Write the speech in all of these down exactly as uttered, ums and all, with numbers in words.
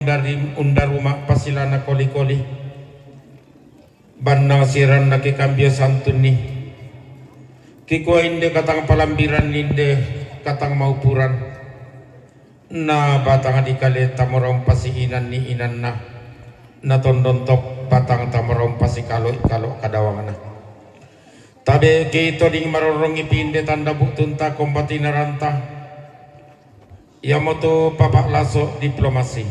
dari undar uma pasilana koli-koli. Bannang siranna ki kambio santuni. Kikua inde katang palambiran inde katang maupuran. Na batang di kale tamorong pasi inan ni inanna. Na tondon top batang tamorong pasi kalo kalo kadawangna. Tabe ki toding marorongi pinde tanda buktunta kombati naranta. Iamoto papa laso diplomasi.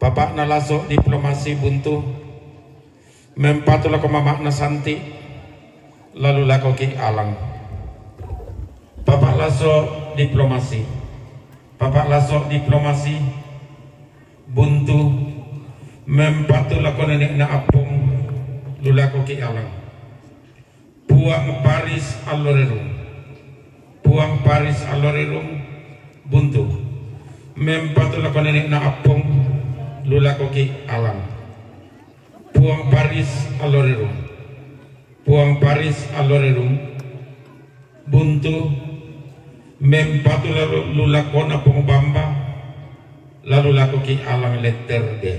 Papa na laso diplomasi buntu. Mempatu lako mama na santi. Lalu lako ki alang. Papa laso diplomasi. Papa laso diplomasi. Buntu. Mempatu lako nenek na apung. Lulako ki alang. Puang Paris Allorerung. Puang Paris Allorerung, buntu. Mempatu lako nenek na apung, lulako ki alang. Puang Paris Allorerung. Puang Paris Allorerung, buntu. Mempatu lalu lulako na pung bamba, lalu lako ki alang letter de.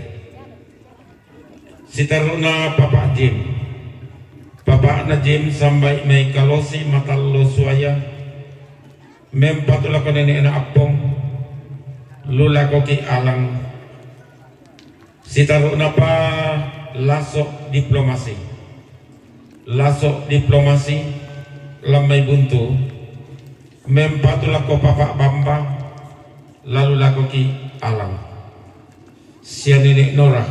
Sitaruna Papa Jim. Papa na Jim sambai mai kalosi matallo suaya. Mempatu lako nenek na apung. Lulako ki alang. Sitaruna pa laso diplomasi. Laso diplomasi lamai buntu. Mempatu lako papa bamba. Lalu lako ki alang. Sia nenek Nora.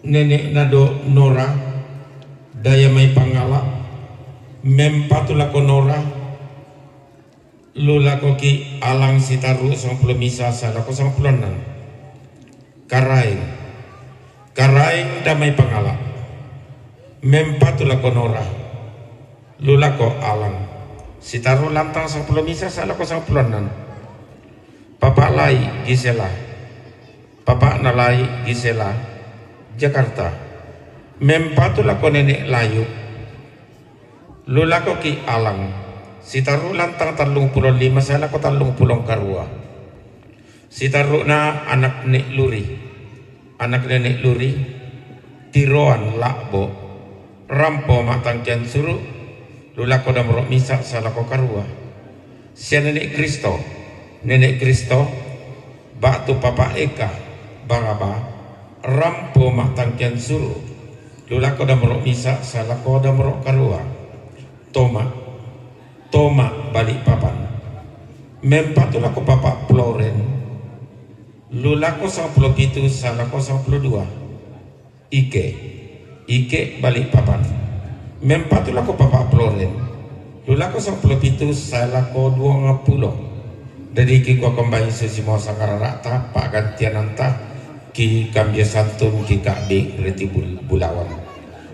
Nenek nado Nora. Daya mai pangala. Mempatu lako Nora. Lulako ki alang sitaru sangpulo misa salako sangpulo annan. Karaeng. Karaeng damai pangala. Mempatu lako Nora. Lulako alang. Sitaru lantang sangpulo misa salako sangpulo annan. Papa lai Gisela. Papa na lai Gisela. Jakarta. Mempatu lako nenek layu. Lulako ki alang. Sitaru lantang tallung pulo lima salako tallung pulo karua. Sitaruna anak nek luri. Anak nenek luri. Tiroan lakbo. Rampo matangkian suru. Lulako damro misa salako karua. Sia nenek Kristo. Nenek Kristo. Batu papa eka. Baraba. Rampo matangkian suru. Lulako damro misa salako damro karua. Toma. Toma Balikpapan. Mempatu lako papa Floren. Lulako sangpulo pitu salako sangpulo dua. Ike. Ike Balikpapan. Mempatu lako papa Floren. Lulako sangpulo pitu salako duang pulo. Dadi kikua kombai susi mo sangararata pagantiananta ki kambia santun ki kabi reti bul-, bulawan.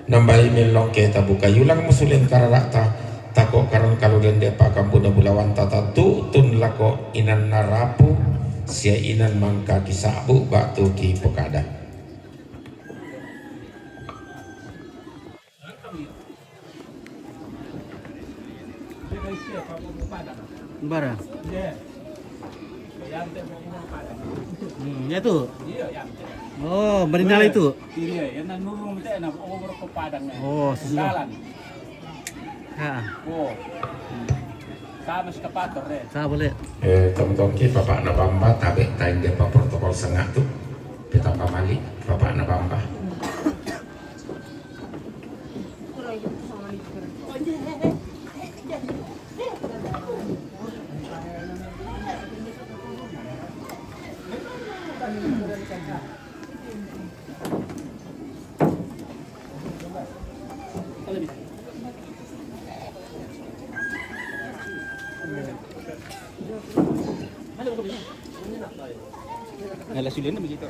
Nambai mellong ke tabuka yulang musulen kararata, tako karan kalu dende pakambuna bulawan tata tutun lako inan narapu, sia inan mangka kisabu batu ki pokada. Bara. Hmm, ya tu. Oh, Marinala itu. Iya, yang nurung itu enak over ke Padang, ya. Oh, sesuai. Jalan. Ha. Oh. Sama eskavator, eh. Sa boleh. Eh, tong-tong ki papa na bamba tabe tain dia pa protokol sengak tu. Petang pamali papa na bamba. Ala sudah na begitu.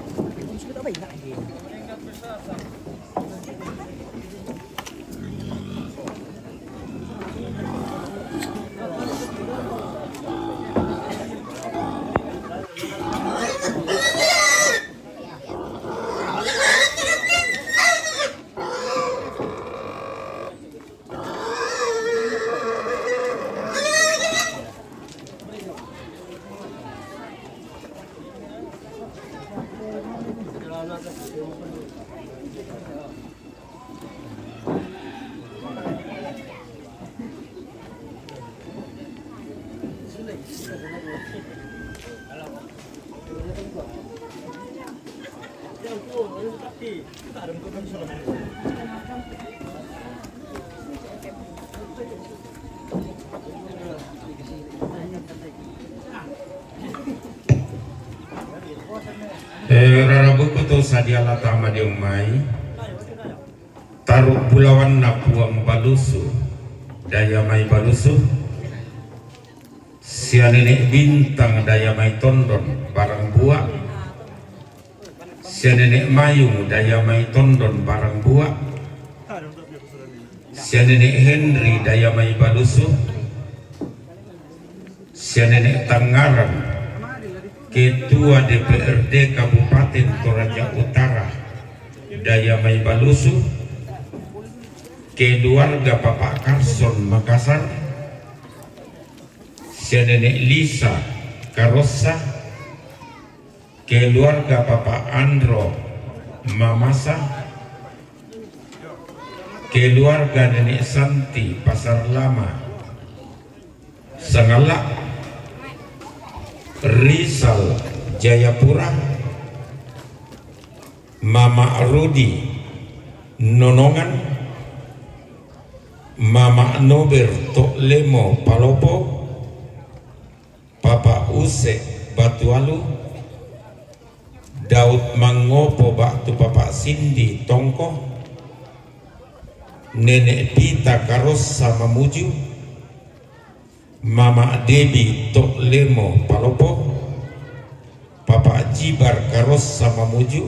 Eh, rarabuku tu sadia latama diong mai. Taru bulawanna Puang Balusu, daya mai Balusu. Sia Nenek Bintang, daya mai Tondon Barang Buak. Sia Nenek Mayung, daya mai Tondon Barang Buak. Sia Nenek Henry, daya mai Balusu. Sia Nenek Tangaran, Ketua D P R D Kabupaten Toraja Utara, daya mai Balusu. Keluarga Papa Karson Makassar. Sia Nenek Lisa Karossa. Keluarga Papa Andro Mamasa. Keluarga Nenek Santi Pasar Lama. Sangala, Rizal Jayapura. Mama Rudi Nonongan. Mama Nober Tok Lemo Palopo. Papa Use Batualu. Daud Mangopo ba'tu Papa Sindi Tongko. Nenek Pita Karossa Mamuju. Mama Debi Tok Lemo Palopo. Papa Jibar Karossa Mamuju.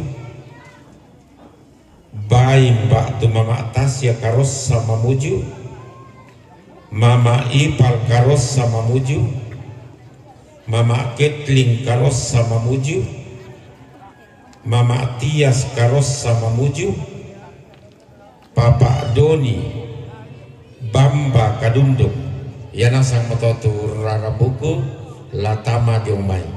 Baim ba'tu Mama Tasya Karossa Mamuju. Mama Ipal Karossa Mamuju. Mama Ketling Karossa Mamuju. Mama Tias Karossa Mamuju. Papa Doni Bamba Kadundung. Ia nasang matotu rarabuku latama diong mai.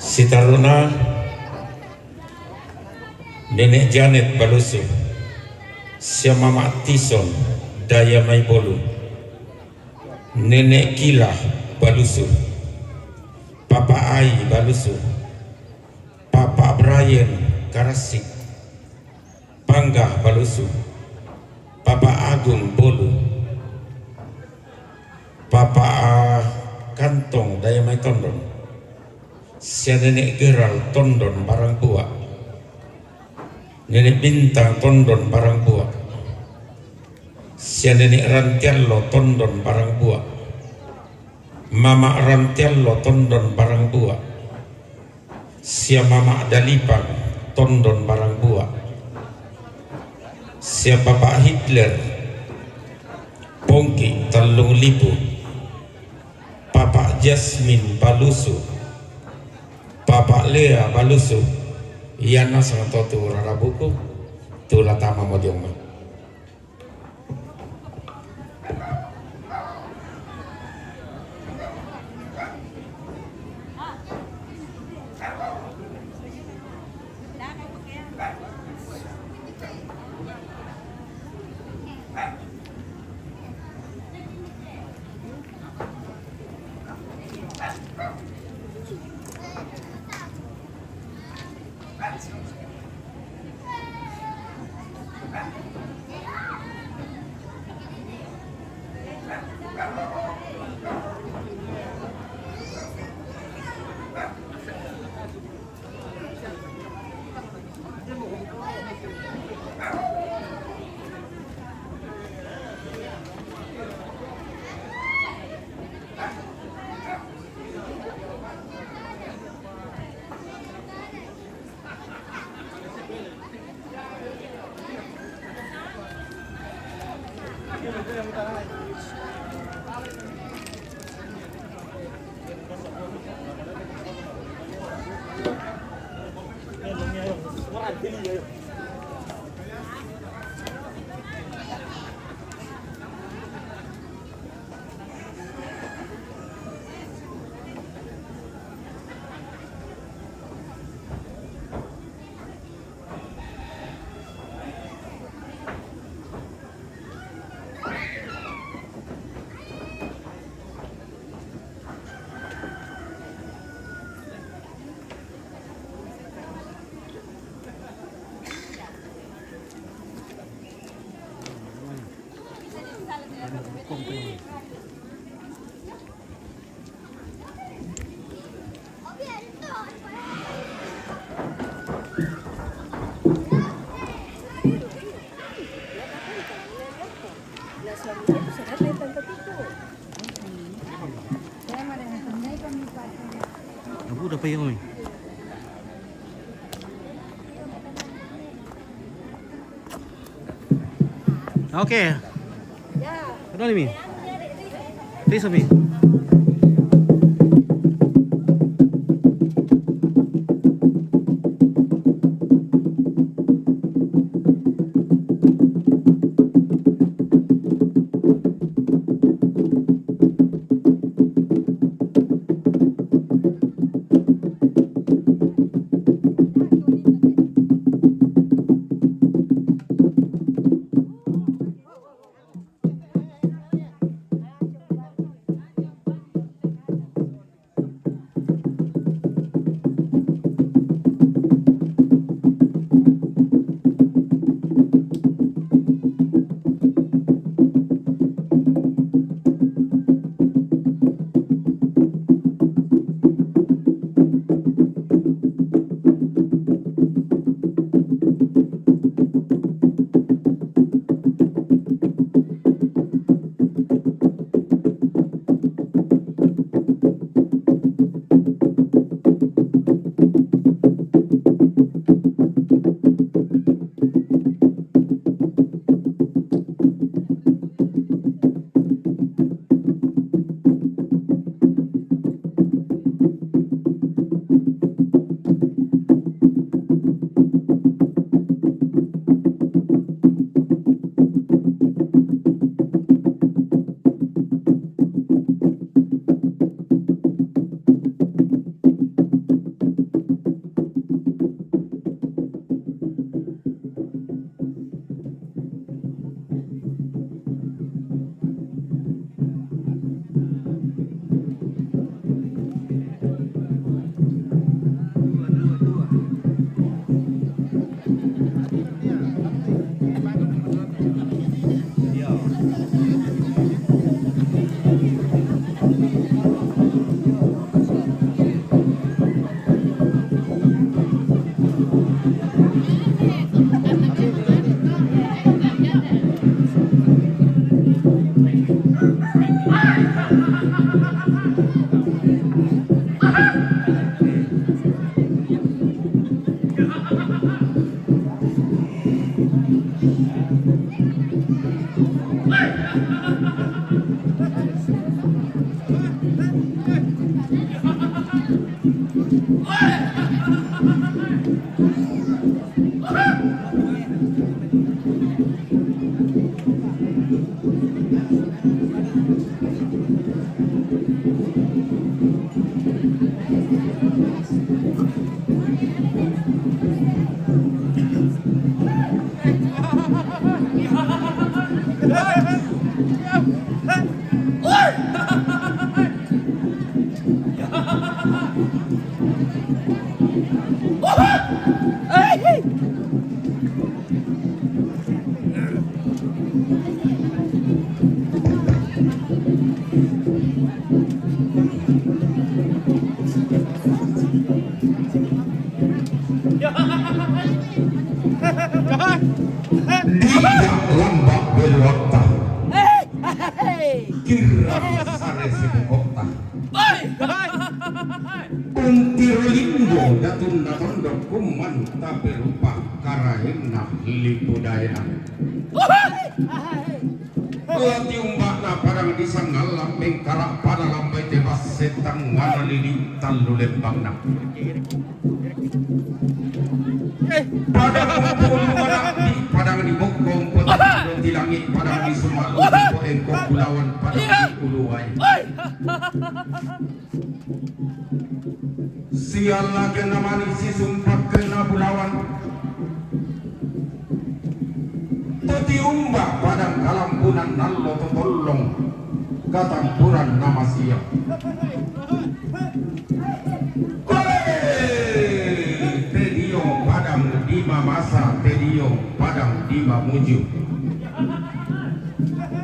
Sitaruna Nenek Janet Balusu, sia Mama Tison, daya mai Bolu. Nenek Kila Balusu, Papa Ai Balusu, Papa Brian Karasik, Panggah Balusu, Papa Agung Bolu, Papa Kantong daya mai Tondon, sia Nenek Geral Tondon Barang Buak, Nenek Bintang Tondon Barang Buak, sia Nenek Rantiallo Tondon Barang Buak, Mama Rantiallo Tondon Barang Buak, sia Mama Dalipang Tondon Barang Buak, sia Papa Hitler Pongki Tallung Lipu, Papa Jasmine Balusu, Papa Lea Balusu. Ia nasang to tu rarabuku, tu latama modiong mai. Abu, udah payung, eh. Okay. Ano ni mi? Please, mi. Diak lambak beluakta. Kirang sare sibukokta. Kuntiro lindo datun natondok kuman tapi rupa karaenna lipu daena. Tiumbakna padang di Sangalla, mengkara pada lambai tebas setang ngana lili tallu lembangna. Padang Pulu Marapi, padang di Bokong, kota di langit, padang di Sumalu, engkau Bulawan, padang di Uluwai. Sialla kena mani sisumpakkenna Bulawan. Tetiumba padang kalambunan nallo totollong katampuran namasiang. Kole! Tedio padang di mamasa, tedio padang di mamuju.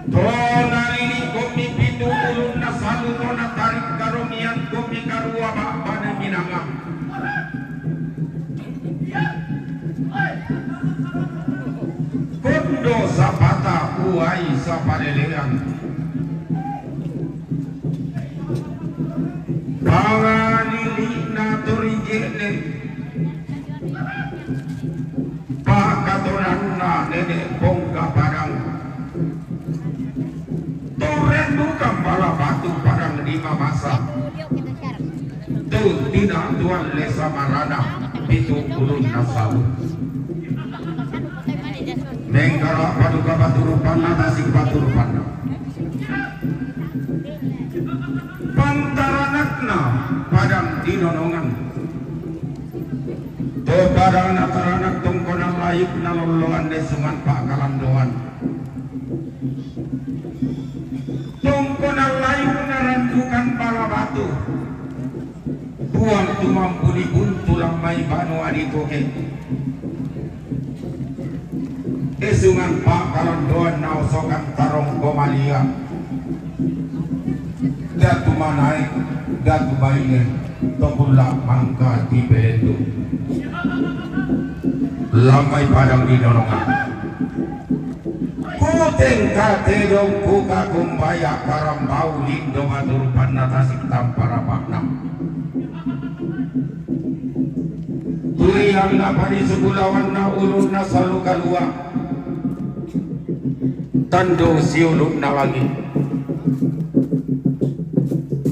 Tona lili komi pindu ulunna salu, tona tarik karomian komi karua ba'bana minanga. Kondo sapata uai sapalelean. Pangalili'na tori je'ne. Pakatonanna nene' bongka padang. Turen duka pala batu padang di mamasa. Tu tina tuan lesa marana pitu ulunna salu. Mengkara paduka batu rupanna, tasik batu rupanna. Pantaranakna padang di nonongan. To padang nataranak tongkonan layuk nalollongan desungan pakalandoan. Tongkonan layuk narandukan pala batu. Buang tumampuni buntu lammai banua ditoke. Esungan pakalandoan naosokan tarong komalia. Datu manae, datu baine, tokulla mangka tipelendu. Lammai padang di nonongan. Kutengka tedong kuka kumbaya karambau lindo maturupanna tasik tampa rapakna. Turianna padi sebulawanna ulunna salu kalua. Tando siulunna langi.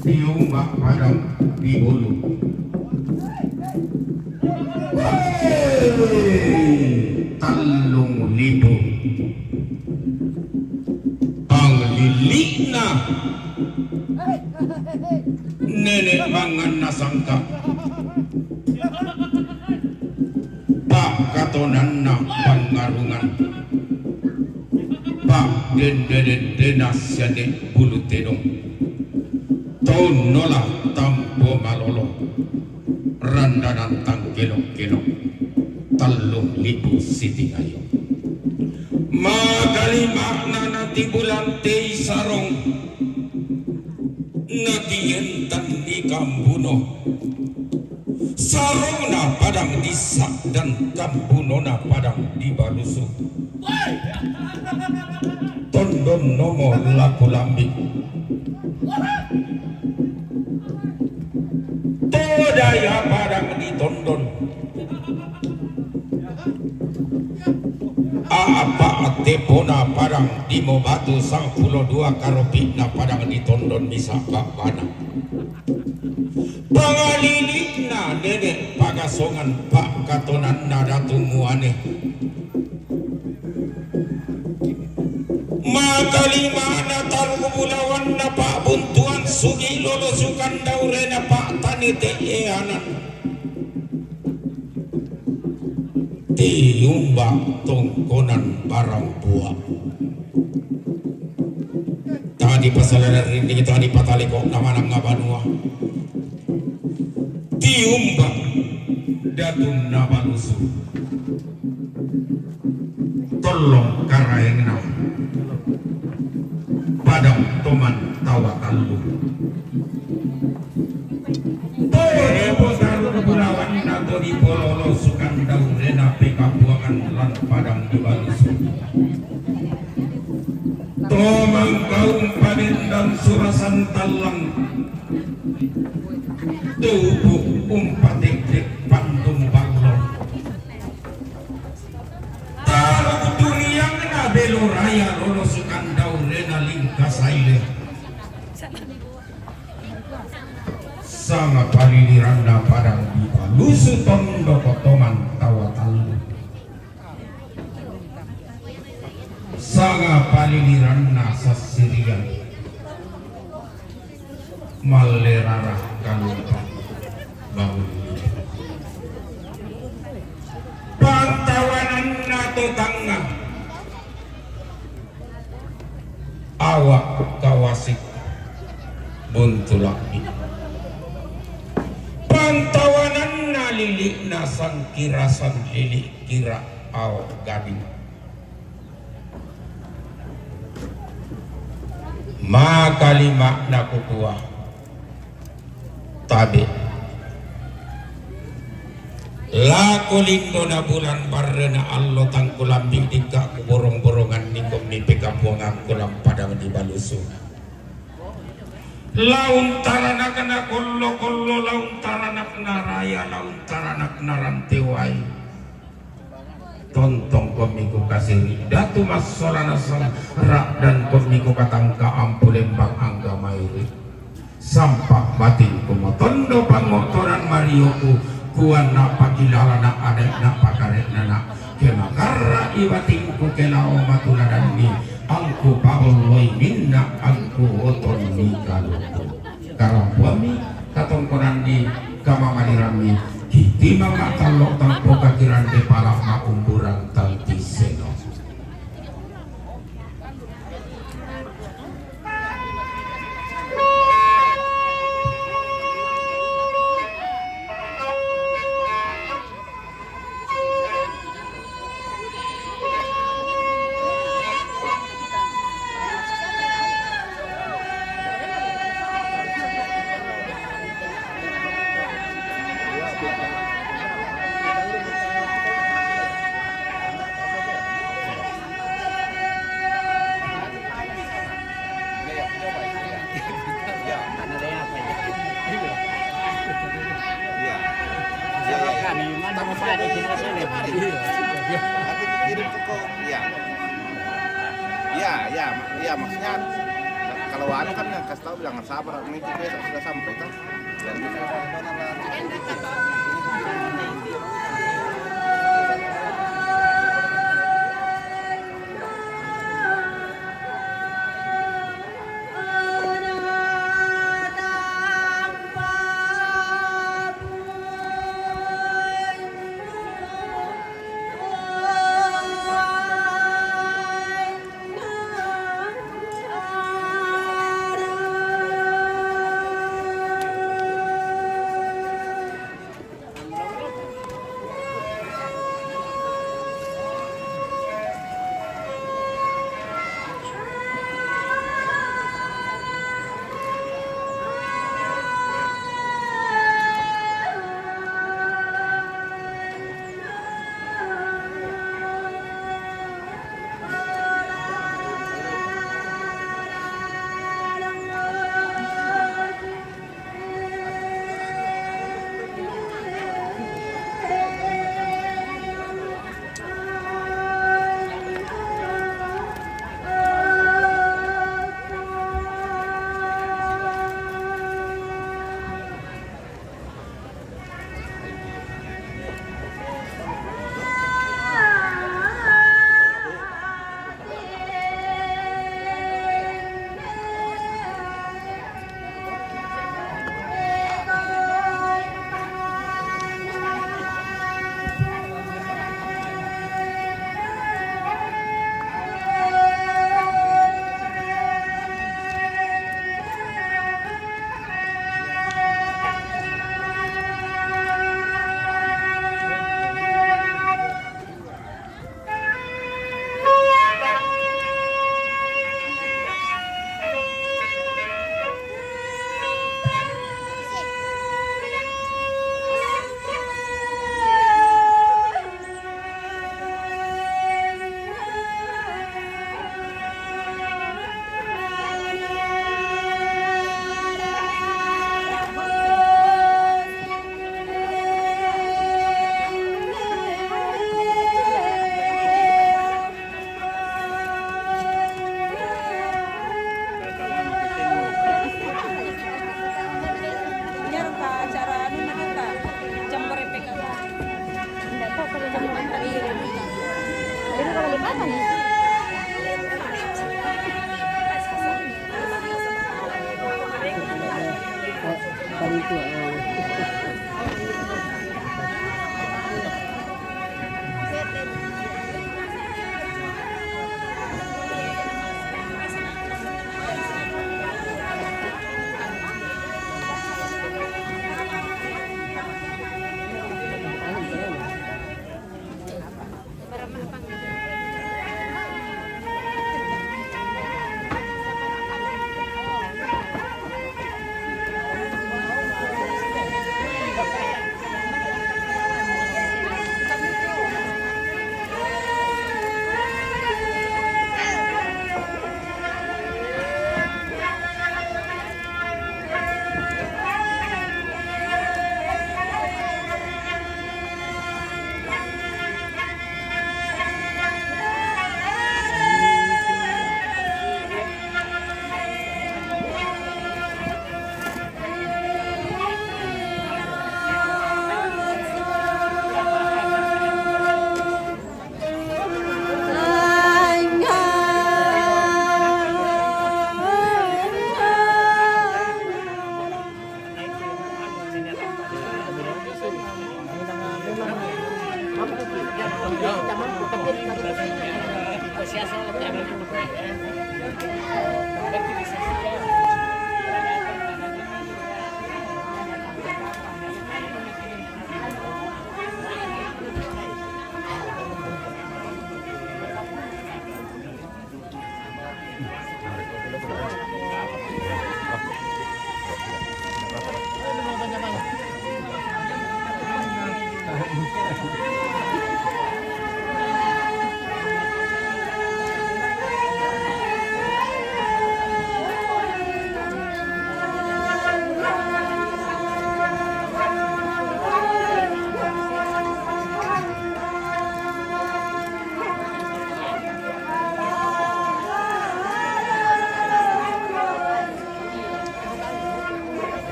Tiumba padang di bulu. Tallung libu. Panglili'na nene' manganna sangka. Pakatonanna pangngarungan. Pa'dende-dendena siane bulu tedong. Tonnola tampo malolo. Randanan tangkelong-kelong. Tallung libu sitingayo. Makalima'na nati bulantei sarong. Nati entan di kambuno. Sarongna padang di Sakdan, kambunona padang di Balusu. Tondon nomo laku lambi. Todaya padang di Tondon. Apa tepona padang di Mobatu, sangpulo dua karopi'na padang di Tondon misa' ba'bana. Pangalili'na nene' pagasongan pakatonanna Datu Muane. Makalima'na taruk bulawanna pa'buntuan sugi lolo sukan daurena pa'tane te'eanan. Tiumba tongkonan barang bua. Tadi pasalana rinding, tadi pataleko na manang banua. Tiumba datunna Balusu. Tollong karaengna. Padang toman tawa tallu. Todi potaru bulawanna todi pololo sukan daurena pekapuangan lan padang di Balusu. Tomang kaum padendan surasan tallang. Tupu umpatekdek pandung ballo. Taruk turiangna belo raya lolo sukan daure Nalingka saile. Sanga paliliranna padang dibalusu tondo kotoman tawa tallu. Sanga paliliranna sassirian. Mallerara kalumpa bangun. Pantawananna to tangnga. Awak kawasik buntulakmi. Pantawananna lili'na sangkira sanlili' kira ao gading. Makalima'na kukua. Tabe'. Lako lindona bulan barrena allo tangkulambing dikka kuborong-borongan nikong mipekabbuangangku lampadang dibalusuna. Laung taranakna kollo-kollo, laung taranakna raya, laung taranakna rantewai. Tontongkomi kukasiri, datu massola nasang, ra'dangkomi kukatangka ampu lembang angga mairi. Sampa batingku matondo pangotoran marioku, kuanna pakilalana ada'na pakare'nana, ke makarra'i batingku ke lao matuladanni, angku pabolloi minna angku otonni kaluku. Karampuammi, katongkonanni, kamamalirammi, kitima matallo tampo kakirande pala makumburang tanti seno. Iya. Iya, iya, iya. Nanti kirim ke kau. Iya. Iya, iya, iya, maksudnya kalau anu kan yang kasih tahu bilang sabar, ini kita sudah sampai kan. Dan kita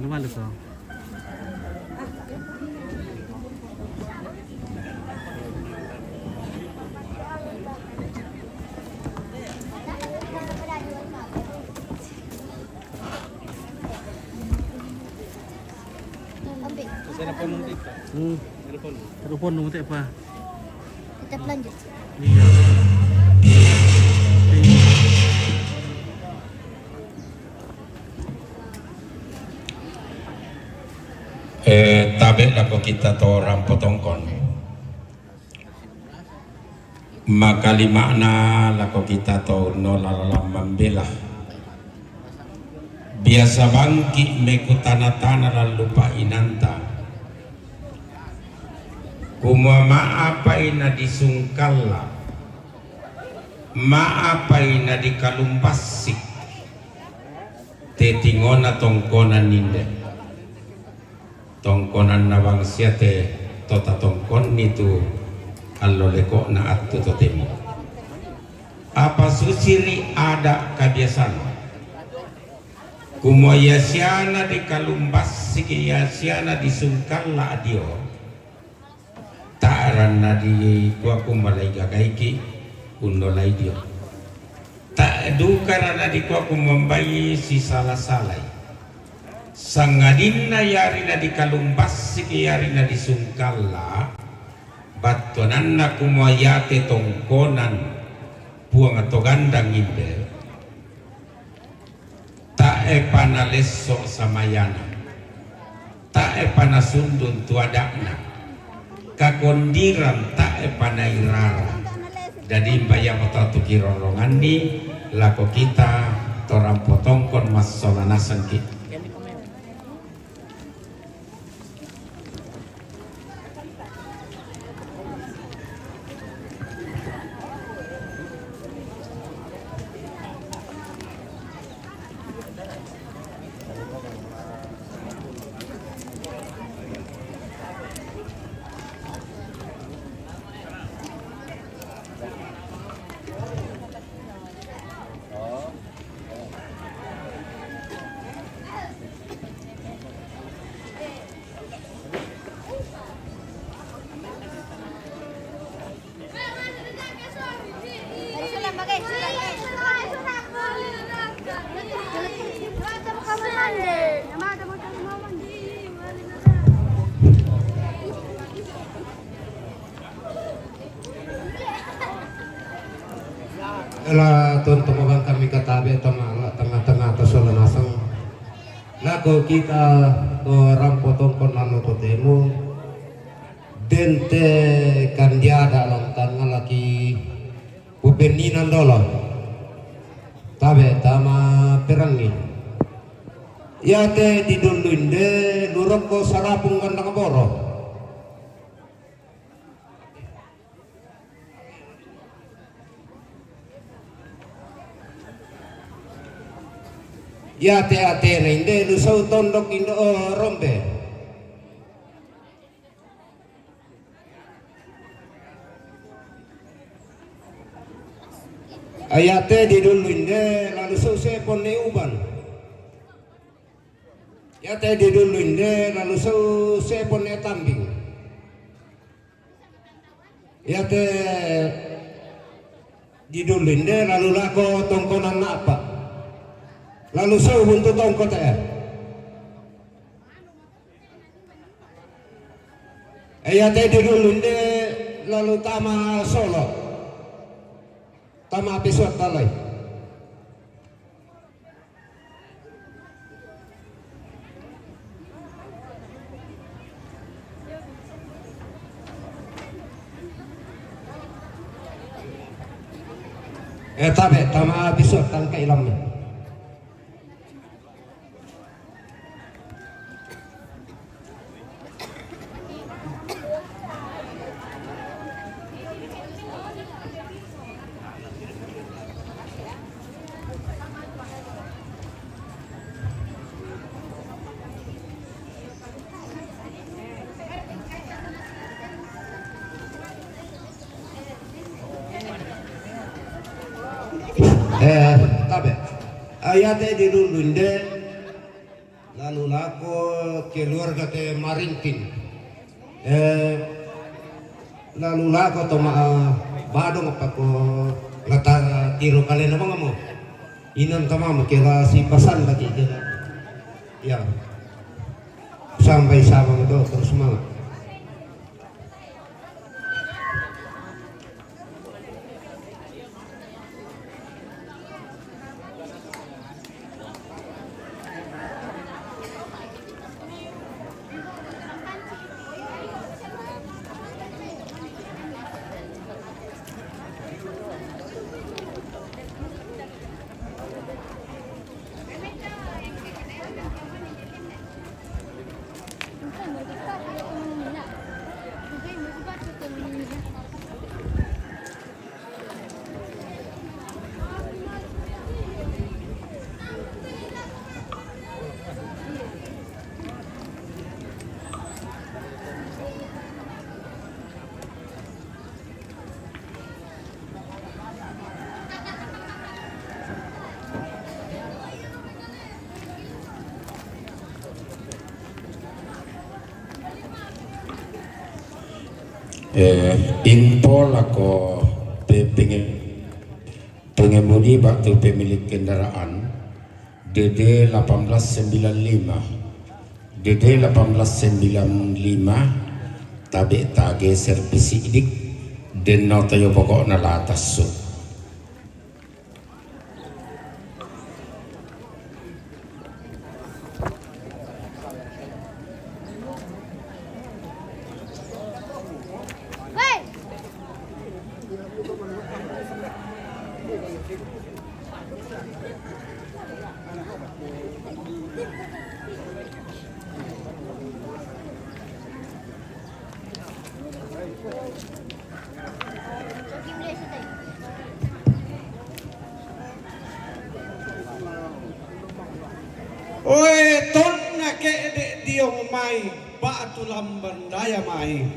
Ano ba luto? Hmm. Telepon nanti apa? Tetap lanjut. Iya. Eh, tabe' lako kita to rampo tongkon. Makalima'na lako kita to unnola lalan mambela. Biasa bangki' mekutana-tana lan lupa inanta. Kumua ma'apai nadisungkalla, ma'apai nadikalumbassik te tingona tongkonan inde. Tongkonanna bangsia te to tatongkonni tu allo leko'na attu totemo. Apa susiri ada' kabiasaan. Kumua ia siana dikalumbassiki, ia siana disungkalla dio. Ta'ranna dikua kumua la igagaiki unnolai dio. Ta'dukara nadikua kumua umbai sisala-salai. Sangadinna iari nadikalumbassiki iari nadisungkalla, battuananna kumua iate tongkonan Puang to gandang inde. Tae'pa nalesso samayana, tae'pa nasundun tu ada'na, kakondiran tae'pa nairara. Dadi mbaia matatu kiroronganni lako kita to rampo tongkon massola nasangki. Ela tonto mabangkami katabe tama tenga-tenga tasola nasang. Lako kita to rampo tongkon allo totemo. Dente kandiada lantang laki pupenninan dolo. Abe tama perangi. Yate didulluinde lurokko sarapung gandang boro. Yate atena inde lusau tondok indo rombe. Ayate didulluinde lalu sau seponne uban. Yate didulluinde lalu sau seponne tambing. Yate didulluinde lalu lako tongkonan apa. Lalu sau buntu tongko te. Iya tedi dulu inde lalu tama solo. Tama episode talai. Eh, tabe, tama episode tangka ilamnya. Eh, tabe. Ayate di dulu inde. Lalu lako keluarga te Marinting. Eh, lalu lako to ma, badong apa ko lata tiro kalena mangamo. Inan tamamu kela si pasan lagi kela. Ya. Sampai sama itu terus semangat. Eh, info lako pe-, penge-, pengemudi batu pemilik kendaraan D D delapan belas sembilan lima, D D delapan belas sembilan lima, tabe tageser pisidik, denno tayo pokokna latassu. Oe, tonna ke'de' diong mai, ba'tu lambang daya mai.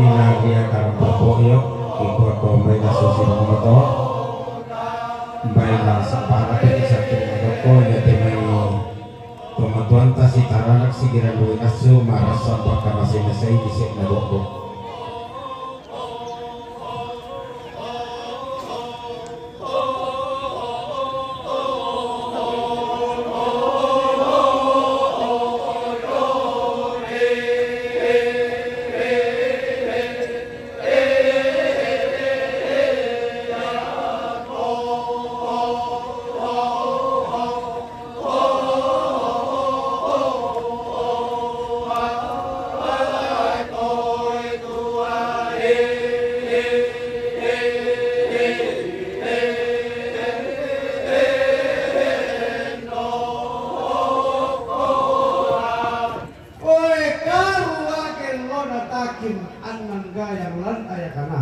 Ina ria karang papo yo, iko ko mbai na susi moto. Mbai na sapara pe di satu moto ko yo te mai. Pematuan tasi taranak si giran dui asu marasa baka masih mesai di sek na boko. Oe karu ake lona takim anang gayang lan ayakana.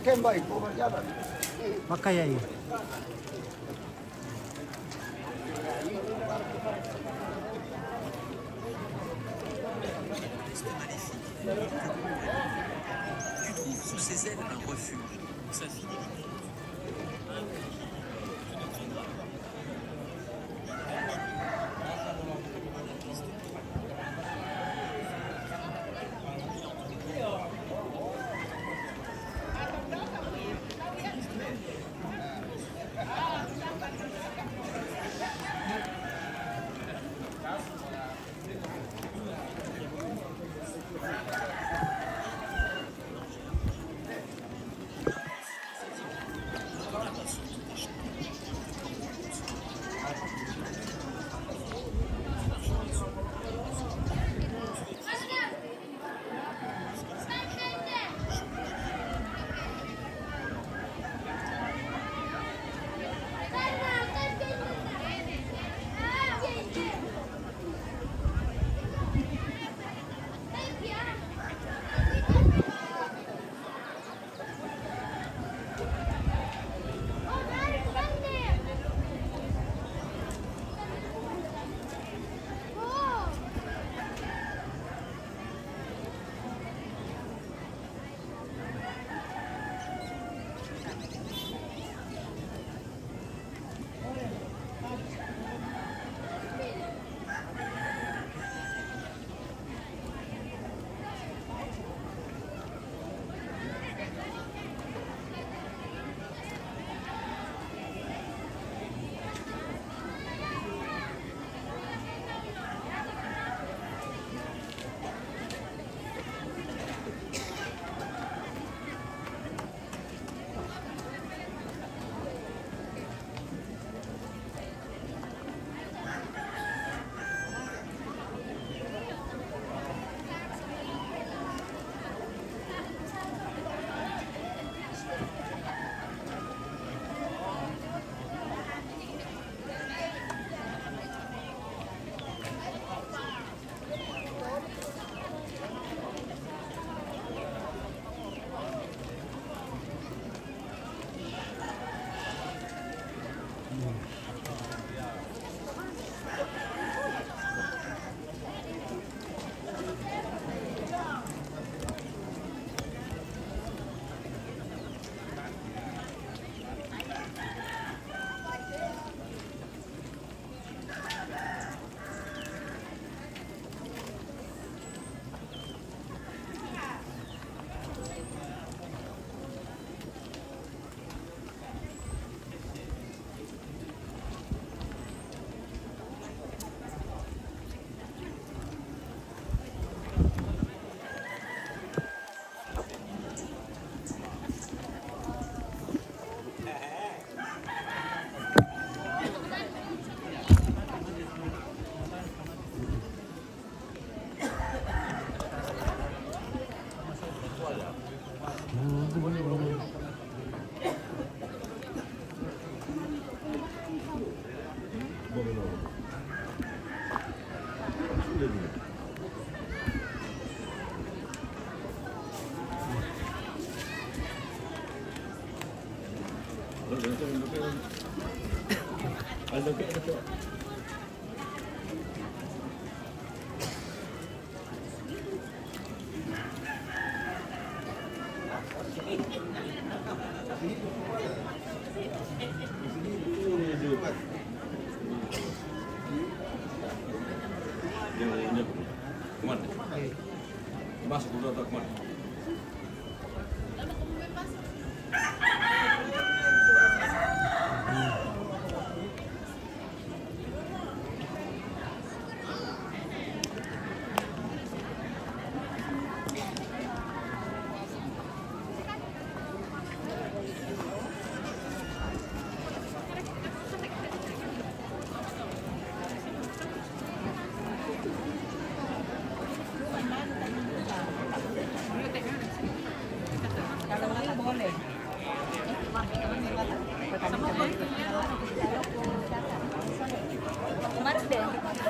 Oke, Mbak Ibu, berjalan. Pakai ya, iya. Tu trouves sous ses ailes un refuge où sa fidélité.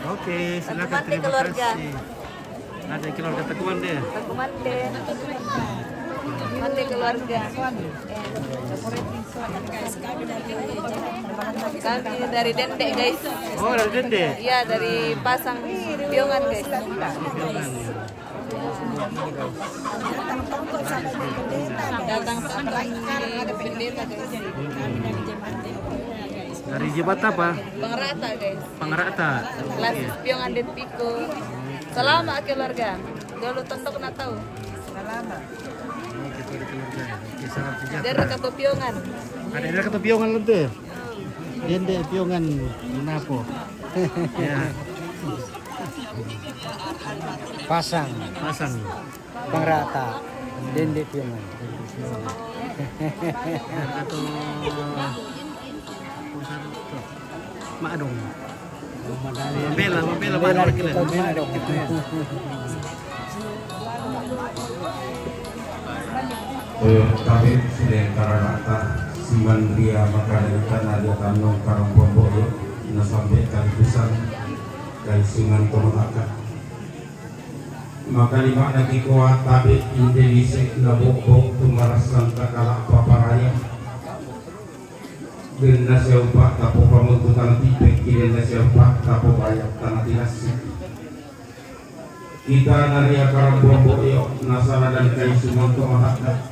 Oke, silakan, terima kasih. Ada keluarga Tekuan deh. Tekuan deh. Mantap keluarga. Kami dari Dende, guys. Oh, dari Dende. Iya, dari Pasang Piongan, guys. Datang sampai di pendeta, guys. Datang sampai di pendeta, guys. Dari jemaat apa? Pangrata, guys. Pangrata. Kelas Piongan Dempiko. Salama' keluarga. Dolo tontok na tau. Salama'. Oke, keluarga. Oke, salam sejahtera. Dari Katopiongan. Ada dari Katopiongan lu tuh. Dende Piongan Napo. Ya. Pasang. Pasang. Pangrata. Dende Piongan. Dari Kato Ma'dong. Mabela, mabela, mabela, mabela. Eh, tapi sudah karana ta siman ria makalitan ada tanong karang pombo yo, na sampai kalipusan, kaisungan tomatakan. Makalima na kikoa tabe intelise na bokbok tumarasan takala paparaya. Genna siaupa tapo pamengkutang tipek, genna siaupa tapo bayak tana tinasi. Kita na ria karambombo iyo, nasala dan kaisungan tomatakan.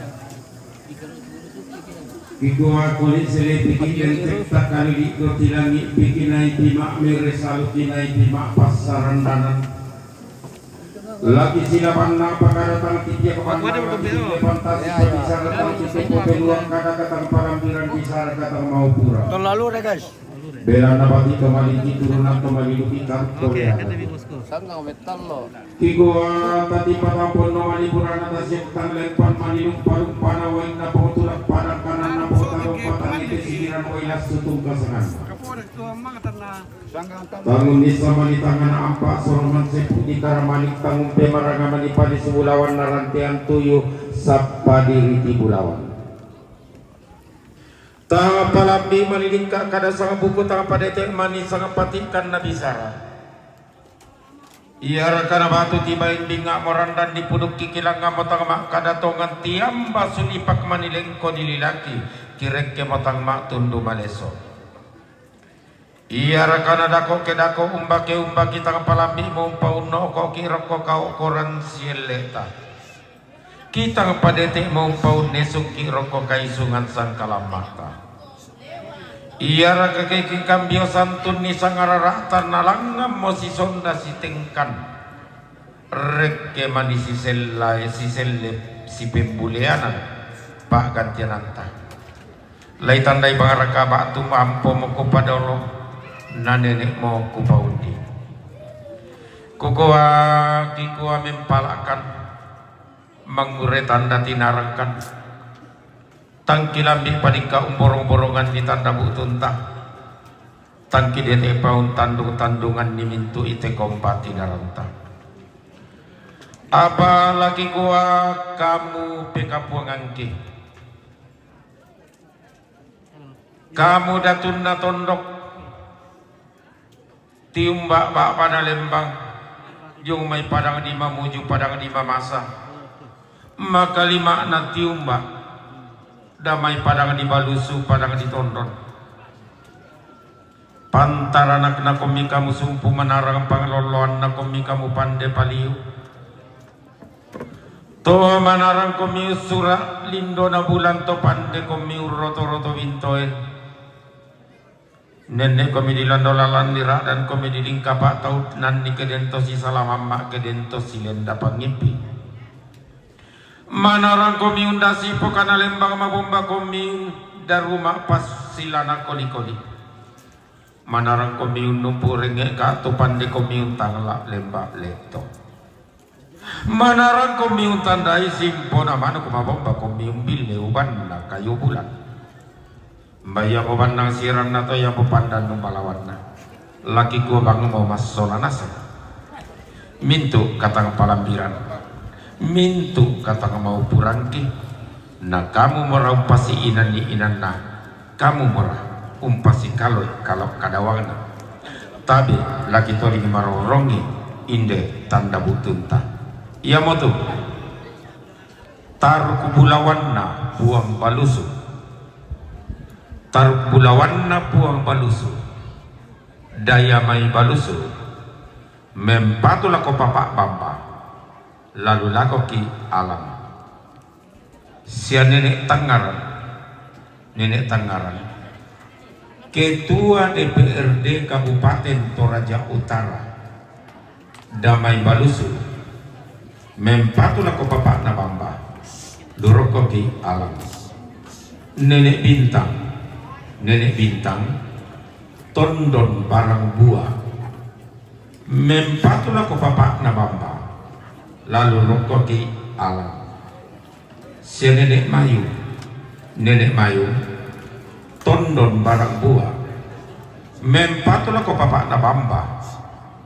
Kikoa koli sele piki lentek takali do tilangi piki nai pima mere salu kinai pima passaran danan. Lagi silapan napa kada tang titia kepan napa di lepan tasi bisa datang di tupo peluang kada katang parampiran bisa datang mau pura. Tahun lalu deh, guys. Bela napa ti kembali di turunan kembali di kita. Oke, kata Bibosku. Sanggang metal lo. Kikoa tati patapon no maliburan atas yang tang lempan malilung parung panawai napa tulak padang kanan napa tarung patang itu sisiran wailas tutung kasangan. Bangun desa malitangan ampa soroman sepu di karamalik tangun pemaranga manipali subulawan narantean tuyu sappa diri ti bulawan. Tang palambi malilingka kada sang buku tang padete mani sang patikkan na bisara. Ia rakana batu tibain binga morandan di puduk kikilanga motang makada tongan tiamba sulipak manilengko dililaki kirekke motang ma tundu maleso. Ia rakana dako ke dako umbake umbaki tang palambi mo umpaunno ko ki rokko kau koran sielleta. Kitang padete mo umpaunne sungki rokko kaisungan sangkalammata. Ia rakake ki kambio santunni sangararata nalangngan mo sisonda sitengkan. Rekke mani sisellae siselle sipembuleanan pa'gantiananta. Laitandai bangaraka ba'tu ampomo kupadolo, na nene'mo kupaundi. Kukua, kikua mempala'kan, mangure tanda tinarangkan. Tangki lambi padikka umborong-borongan di tanda bu'tunta. Tangki dete paun tandung-tandungan ni mintu ite kompa tinaranta. Apalagi kua kamu pekapuangangki. Kamu datunna tondok, tiumba ba'bana lembang, jung mai padang di mamuju, padang di mamasa. Makalima'na tiumba, damai padang di balusu, padang di tondon. Pantaranakna kommi kamu sumpu manarang panglolloanna kommi kamu pande paliu. To manarang kommi ussura lindona bulan to pande kommi urroto-roto bintoe. Nenne kommi dilando lalan dira'dan kommi dilingkapa tau nanni kedento sisalamamma kedento silenda pangngippi. Manarang kommi undasi pokana lembang mabomba kommi daruma passilana koli-koli. Manarang kommi unnumpu rengngeka tu pande kommi untangla lemba letto. Manarang kommi untandai simpona manuk mabomba kommi umbille ubanna kayu bulan. Mba iamo bannang siranna to iamo pandannu balawanna. Laki kuabangmo massola naseng. Mintu katang palambiran. Mintu katang maupurangki. Na kamu mora umpasi inanni inanna. Kamu mora umpasi kaloi kalo kadawangna. Tabe laki toling maronrongi inde tanda butunta. Iamotu taruk bulawanna Puang Balusu. Taruk bulawanna Puang Balusu. Daya mai balusu. Mempatu lako papa bamba. Lalu lakoki alang. Sia nenek tangaran. Nenek tangaran. Ketua D P R D Kabupaten Toraja Utara. Damai balusu. Mempatu lako papa'na bamba. Lurokkoki alang. Nenek bintang. Nenek bintang. Tondon barang buah. Mempatu lako papa'na bamba. Lalu rokkoki alang. Sia nenek mayung. Nenek mayung. Tondon barang buah. Mempatu lako papa'na bamba.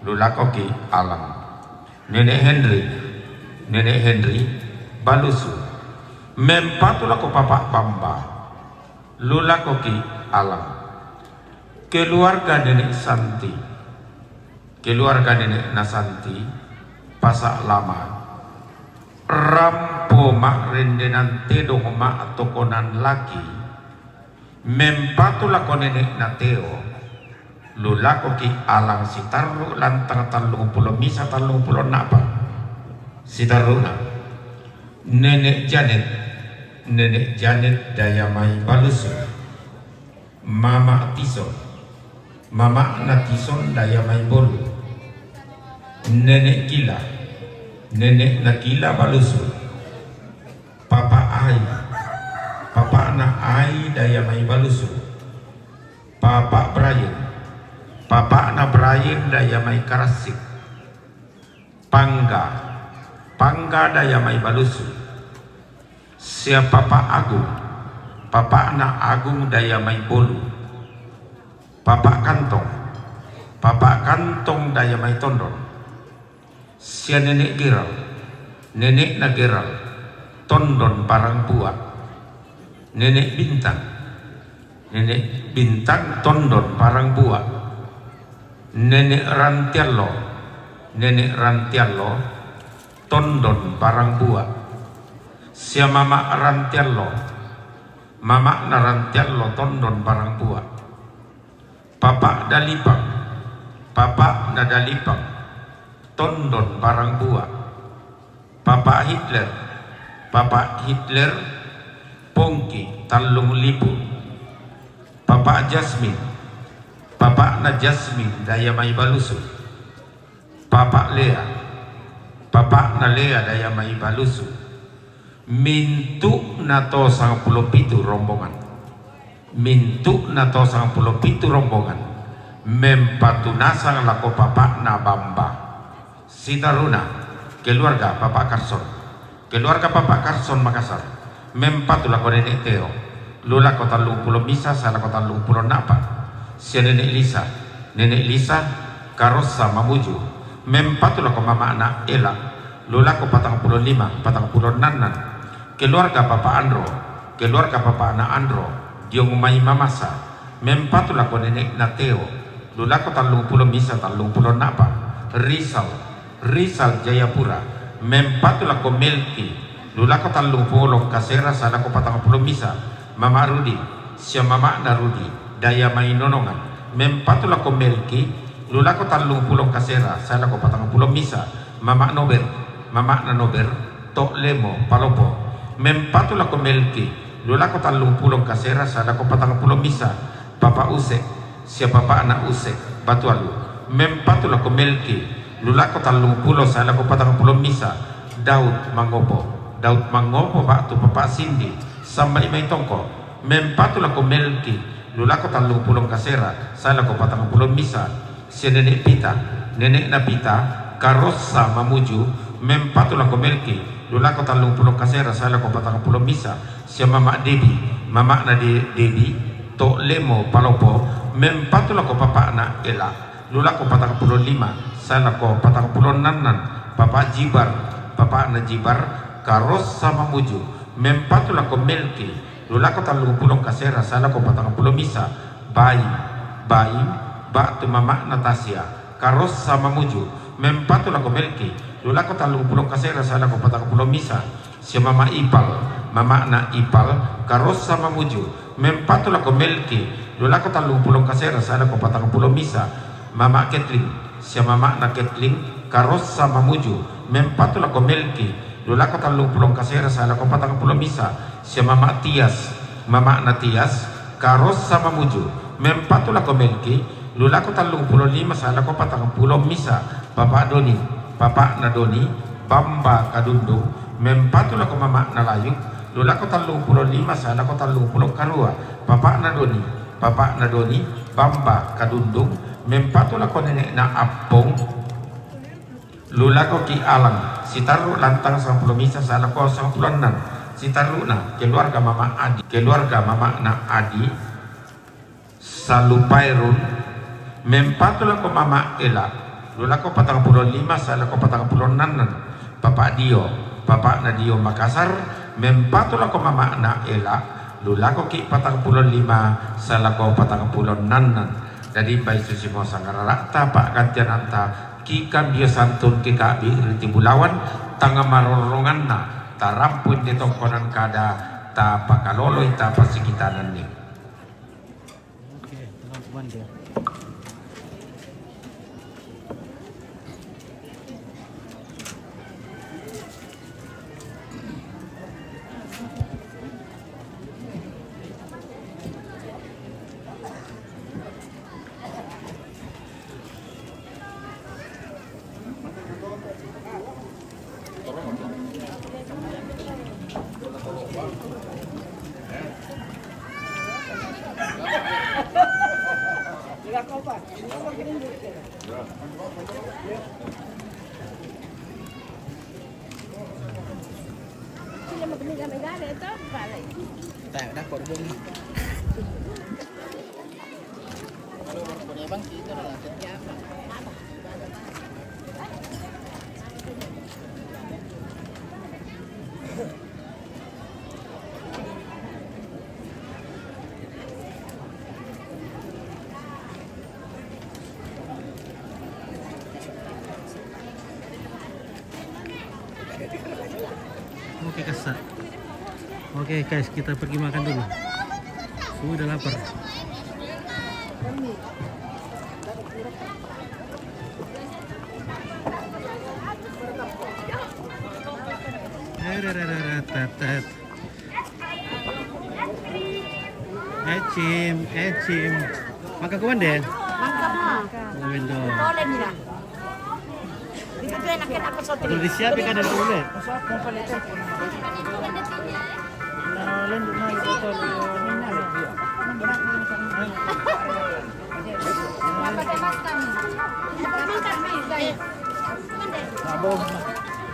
Lulakoki alang. Nenek Henry. Nenek Henry. Balusu. Mempatu lako papa bamba. Lulakoki alang. Keluarga nenek Santi. Keluarga nenek na Santi. Pasa lama. Rampo ma'rendenan tedong ma'tokonan laki. Mempatu lako nenek na Teo. Lulakoki alang sitarru lantang tallung pulo misa tallung pulo napa. Sitarruna. Nenek Janet. Nenek Janet daya mai balusu. Mama Tison. Mama'na Tison daya mai bolu. Nenek Kila. Nenek na Kila balusu. Papa Ai. Papa'na Ai daya mai balusu. Papa Brian. Papa'na Brian daya mai karassik. Pangga. Pangga daya mai balusu. Sia Papa Agung. Papa'na Agung daya mai bolu. Papa Kantong. Papa Kantong daya mai tondon. Sia nenek Geral. Nenek na Geral. Tondon barang buah. Nenek Bintang. Nenek Bintang tondon barang buah. Nenek Rantiallo. Nenek Rantiallo tondon barang buah. Sia mama Rantiallo. Mama'na Rantiallo tondon barang buah. Papa Dalipang. Papa'na Dalipang. Tondon barang buah. Papa Hitler. Papa Hitler. Pongki tallung lipu. Papa Jasmine. Papa'na Jasmine daya mai balusu. Papa Lea. Papa'na Lea daya mai balusu. Mintu'na to sangpulo pitu rombongan. Mintu'na to sangpulo pitu rombongan. Mempatu nasang lako papa'na bamba. Sitaruna. Keluarga Papa Karson. Keluarga Papa Karson Makassar. Mempatu lako nenek Teo. Lu lako tallung pulo misa, sa lako tallung pulo napa. Sia nenek Lisa. Nenek Lisa, karossa mamuju. Mempatu lako mama'na Ela. Lu lako patang pulo lima, patang pulo nannan. Keluarga Papa Andro, keluarga Papa na Andro, Diong Mai Mamasa, mempatu lako nenek na Teo, lu lako tallung pulo misa tallung pulo napa. Rizal, Rizal Jayapura, mempatu lako Melki, lu lako tallung pulo kasera salako patang pulo misa. Mama Rudi, sia mama na Rudi, Daya Mai Nonongan, mempatu lako Melki, lu lako tallung pulo kasera salako patang pulo misa. Mama Nober, mama na Nober, Tok Lemo Palopo, mempatu lako Melki, lu lako tallung pulo kasera salako patang pulo misa. Papa Use, sia papa na Use, Batualu, mempatu lako Melki, lu lako tallung pulo salako patang pulo misa. Daud Mangopo, Daud Mangopo batu Papa Sindi, Samba Imai Tongko, mempatu lako Melki, lu lako tallung pulo kasera salako patang pulo misa. Sia nenek Pita, nenek na Pita, Karossa Mamuju, mempatu lako Melki, lu lako tallung pulo kasera salako patang pulo misa. Sia mama Debi, mama na De-, Debi, Tok Lemo Palopo, mempatu lako papa na Ela, lu lako patang pulo lima salako patang pulo nannan. Papa Jibar, papa na Jibar, Karossa Mamuju, mempatu lako Melki, lu lako tallung pulo kasera salako patang pulo misa. Baim, Baim, batu mama na Tasia, Karossa Mamuju, mempatu lako Melki, lu lako tallung pulo kasera salako patang pulo misa. Sia mama Ipal, mama na Ipal, Karossa Mamuju, mempatu lako Melki, lu lako tallung pulo kasera salako patang pulo misa. Mama Ketling, sia mama na Ketling, Karossa Mamuju, mempatu lako Melki, lu lako tallung pulo kasera salako patang pulo misa. Sia mama Tias, mama na Tias, Karossa Mamuju, mempatu lako Melki, lu lako tallung pulo lima salako patang pulo misa. Papa Doni, papa na Doni, Bamba Kadundung, mempatu lako mama na Layuk, lu lako tallung pulo lima salako tallung pulo karua. Papa na Doni, papa na Doni, Bamba Kadundung, mempatu lako nenek na Appong, lu lako Ki Alang, Sitarru lantang sangpulo misa salako sangpulo annan. Sitarruna, keluarga mama Adi, keluarga mama na Adi, Salupairun, mempatu lako mama Ela, lu lako patang pulo lima salako patang pulo annan. Papa Dio, papa na Dio Makassar, mempatu lako mama na Ela, lu lako ki patang pulo lima salako patang pulo annan. Dadi bai susi mo sangararata pa'gantiananta, ki kambio santun ki ka'bi riti bulawan, tang marorronganna, tarampui te tokkonan kada, tapakaloloi tapasikitananni. Oke, teman-teman dia. Oke, kasar. Oke, guys, kita pergi makan dulu. Sudah lapar. Eh, re, re, re, re, tet, tet. Ecim, Ecim. Maka kuan deh. Mangka mo. Kuan dong. Tole mira. Dito tuh enak-enak ko sote. Udah disiapin kan dari dulu.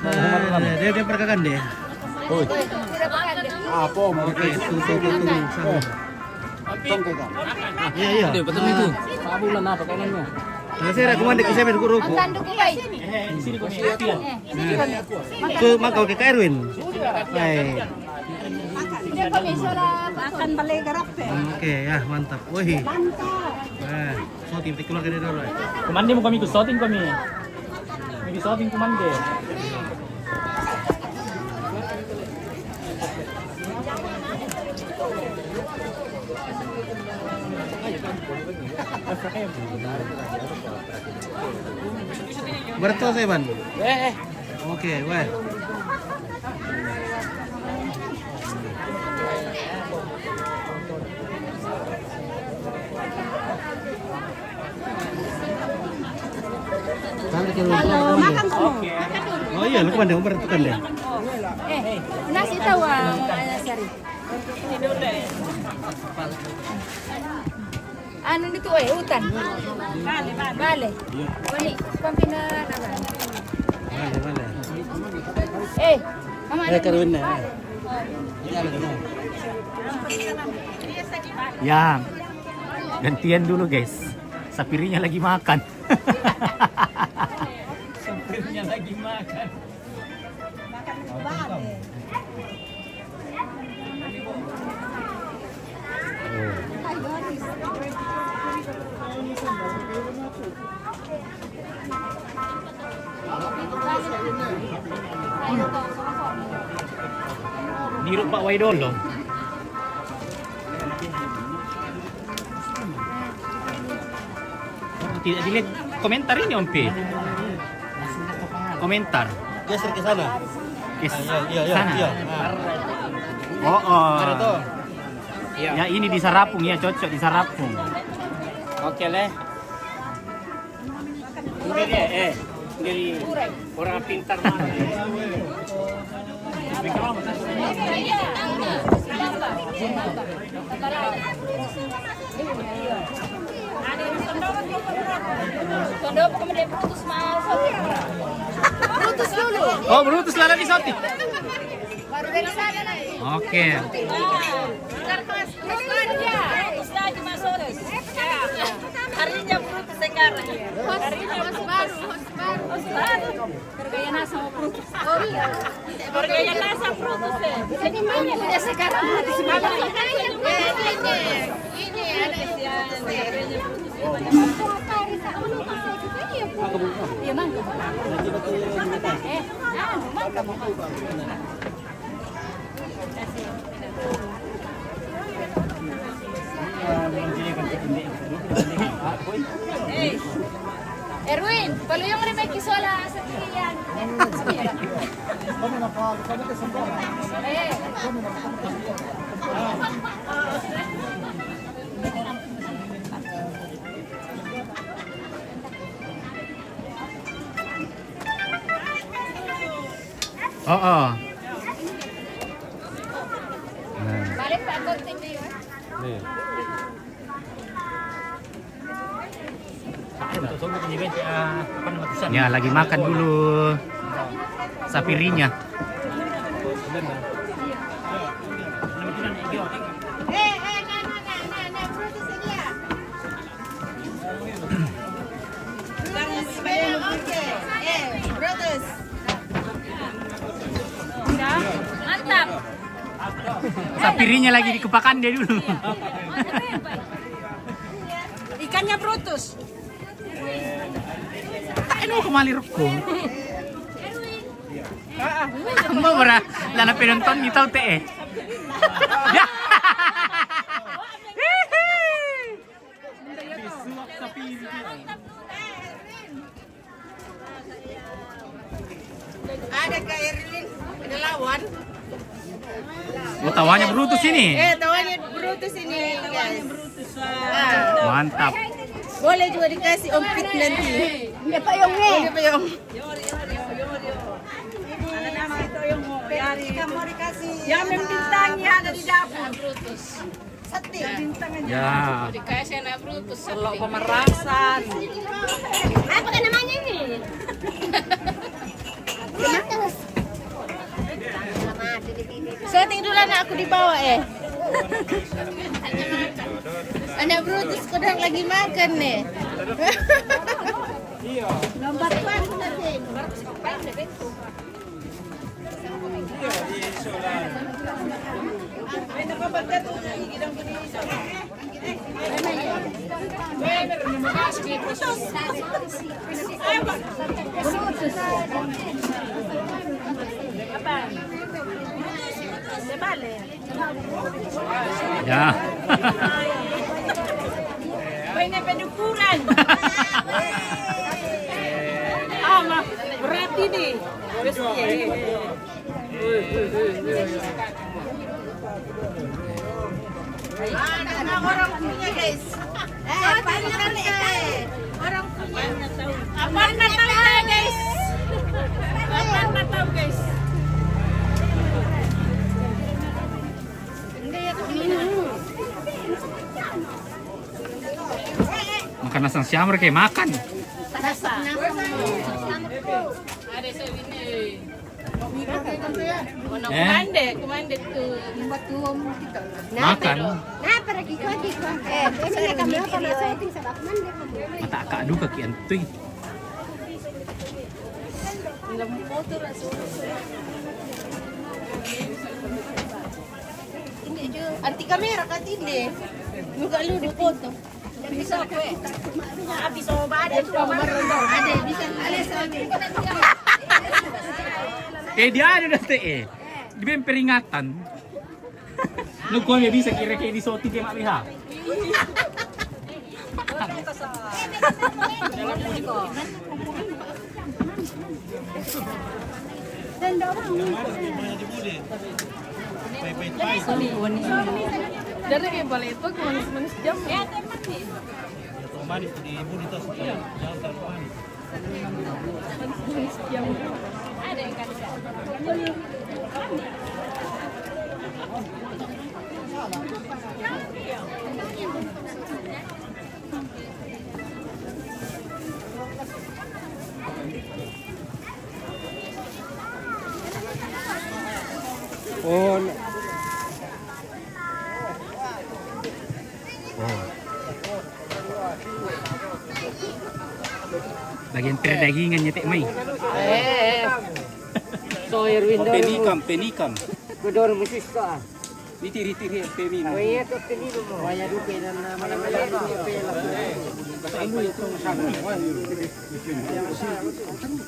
Nah, dia, dia peragakan deh. Oi. Apa mau? Oke, tuh, tuh, tuh, tuh. Sama. Iya, iya. Dia betul itu. Apa bulan apa kayaknya? Nah, saya rekomen di kisah berguru. Tanduk, Pak. Eh, di sini kau ni. Nah. Tuh, makan ke Kak Erwin. Baik. Dia kami sudah makan balai garap, eh. Oke, ya, mantap. Wih. Mantap. Nah, shooting, kita keluar dari dulu, eh. Kumande mo kami ku shooting kami. Kami shooting kumande. Berto saya, Ban. Eh, eh. Oke, weh. Kalau makan semua. Oh iya, lu kemana? Umar tukang deh. Eh, nasi tawa, Mama Sari. Anu itu, eh, hutan. Bale. Ini, pampina, apa? Bale, bale. Eh, Mama, eh, ada Karwin, eh. Ya, gantian dulu, guys. Sapirinya lagi makan. Sapirinya lagi makan. Makan bale. Niru Pak Waidolo. Oh, tidak dilihat komentar ini, Om Pi. Komentar. Geser ke sana. Ke sana. Iya, iya, iya. Oh, oh. Ada tuh. Iya. Ya, ini di Sarapung, ya, cocok di Sarapung. Oke, leh. Ini dia, eh. Ini orang pintar mana? Brutus dulu. Oh, Brutus lah lagi satu. Baru dari sana lagi. Oke. Brutus lagi masuk. Harinya Brutus sekarang. Harinya Brutus baru. Host baru. Bergaya nasa mau Brutus. Oh iya. Bergaya nasa Brutus, eh. Ini mana? Udah sekarang Brutus. Ini, ini, ini, ada yang Iya, mangga. Eh, ah, mangga. Erwin, paluyong rin may kisola sa tiyan. Eh. Oo. Nah. Balik pa ako, tingnan yun. Nih. Ya, lagi makan dulu sapirinya. Mantap. Sapirinya lagi dikupakan dia dulu. Ikannya Brutus. Anu kemali rukun. Mau berah lana penonton ni tahu teh. Ya. Ada Kak Erwin, ada lawan. Oh, tawanya Brutus ini. Eh, tawanya Brutus ini, guys. Mantap. Boleh juga dikasih Om Pit nanti. Ya, Pak Yong, eh. Boleh, Pak Yong. Yang membintangi ada di dapur. Ya. Dikasih anak Brutus. Kalau pemerasan. Apa kan namanya ini? Setting dulu anak aku di bawah, eh. Anak Brutus kodang lagi makan nih. Lompat tuan, David. Apa? Sebalik. Ya. Pwede pedukuran. Ama, berat ini. Anak orang punya, guys. Eh, paling keren, eh. Orang punya. Apa Natal, guys? Apa Natal, guys? Makan nasang siamar kayak makan. Ada saya ini. Kumande, kumande tu. Makan. Nah, pergi kau di kau. Eh, ini kami apa masuk di sabab kumande. Mata akak duka ki antui. Anti kamera ka tinde. Nuga lu di foto. Bisa kue. Habis obat itu. Ada bisa. Ada. Eh, dia ada dah teh, eh. Dia peringatan. Lu kau bisa kira kayak di shooting kayak Mak Liha. Dari kayak balai itu ke manis-manis jam. Manis di budi tas. Jangan terlalu manis. Manis-manis jam. Oh, n- oh. Bagian perdagingan nyetek mai. Eh, eh. So, Erwin dorong. Penikam, penikam. Ku dorong musik ka. Niti, niti, niti, pemi. Oh iya, tuh pemi mo. Waya dupe dan, eh, malam-malam.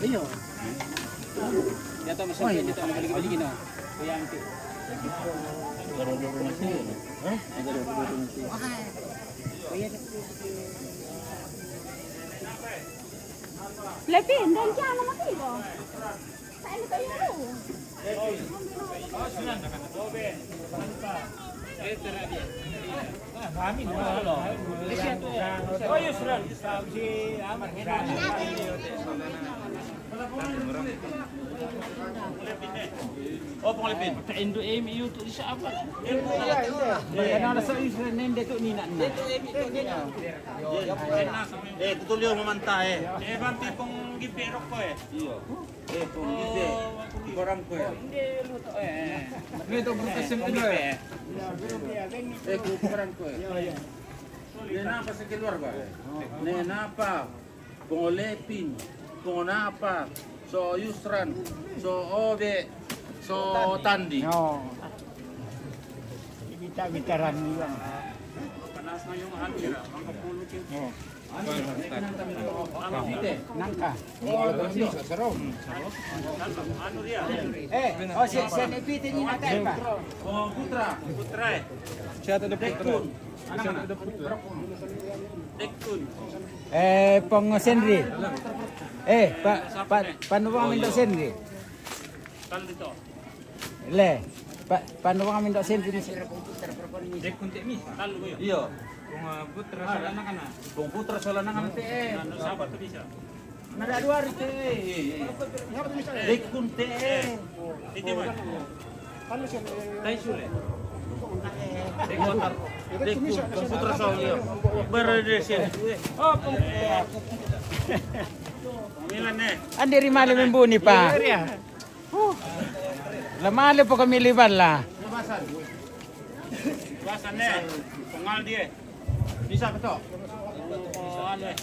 Iya. Ya, tak masuk, kita balik-balik, no. Yang itu. Hah? Lepin, dan siya naman kayo. Saan kayo? Oh, penglepin. Indo emi itu di siapa? Iya, iya. Iya, nasa Israel nende tu ni nak. Eh, tutulio mamanta, eh. Eh, bang, pipong gipero ko, eh. Iya. Eh, kung gide, barang ko eh. Ito, butas yung ano eh. Eh, kung barang ko eh. Ne napa sa keluarga? Ne napa? Pungo lepin, pungo napa? So yusran, so obe, so tandi. No. Bita-bitaran lang. Panas na yung ano nila, ang kapulot yung Nangka. Eh, oh, si, si Nepite ni Nakai pa. Putra. Putra eh. Siya to the putra. Tekun. Tekun. Eh, pong Senri. Eh, pa, pa, paano ba kami daw Senri? Tal dito. Le, pa, paano ba kami daw Senri? Dek kunti mi. Tal mo yun. Iyo. Kung, ah, putra sa lanang ka na. Kung putra sa lanang ka na, te, eh. Ano, sabat to bisa. Nada dua hari, te, eh. Dek kunti, eh. Ito mo. Tay sule. Dek watar. Dek kun, kung putra sa iyo. Bara de siya. Oh, kung Milan eh. Andi rimali membuni pa. Iya, iya. Huh. Lamale po kami liban la. Basan ne. Pengal dia. Bisa betul. Oh, anu eh.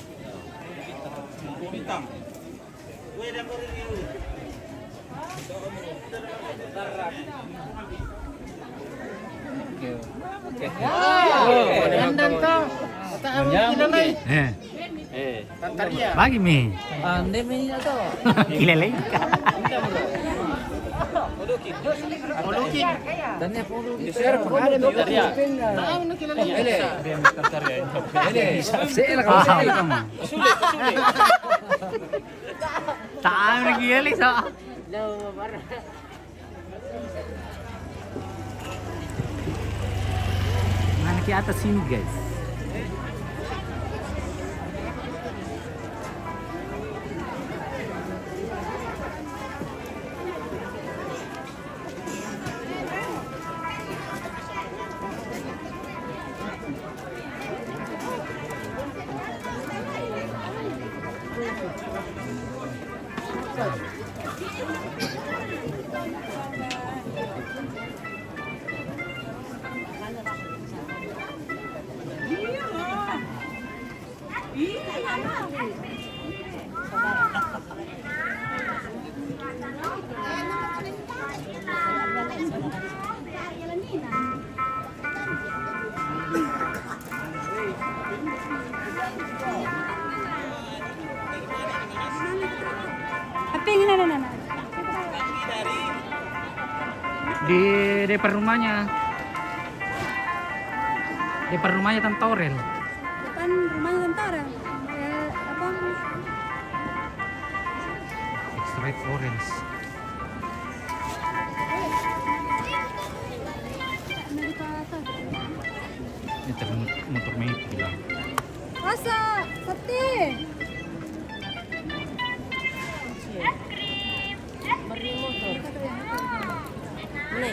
Eh. Bagi mi. Ande mi ni to. Kilele. Dan ya puluh. Saya kalau saya kamu. Tahu lagi ya, Li, so. Mana ke atas sini, guys? Apa yang ini, nah, nah, nah? Di depan rumahnya. Depan rumahnya Tante Aurel. Depan rumahnya Tante Aurel. Eh, apa? Extra orange. Ini ter-, motor metik lah. Rasa, sate. Beri motor. Mana?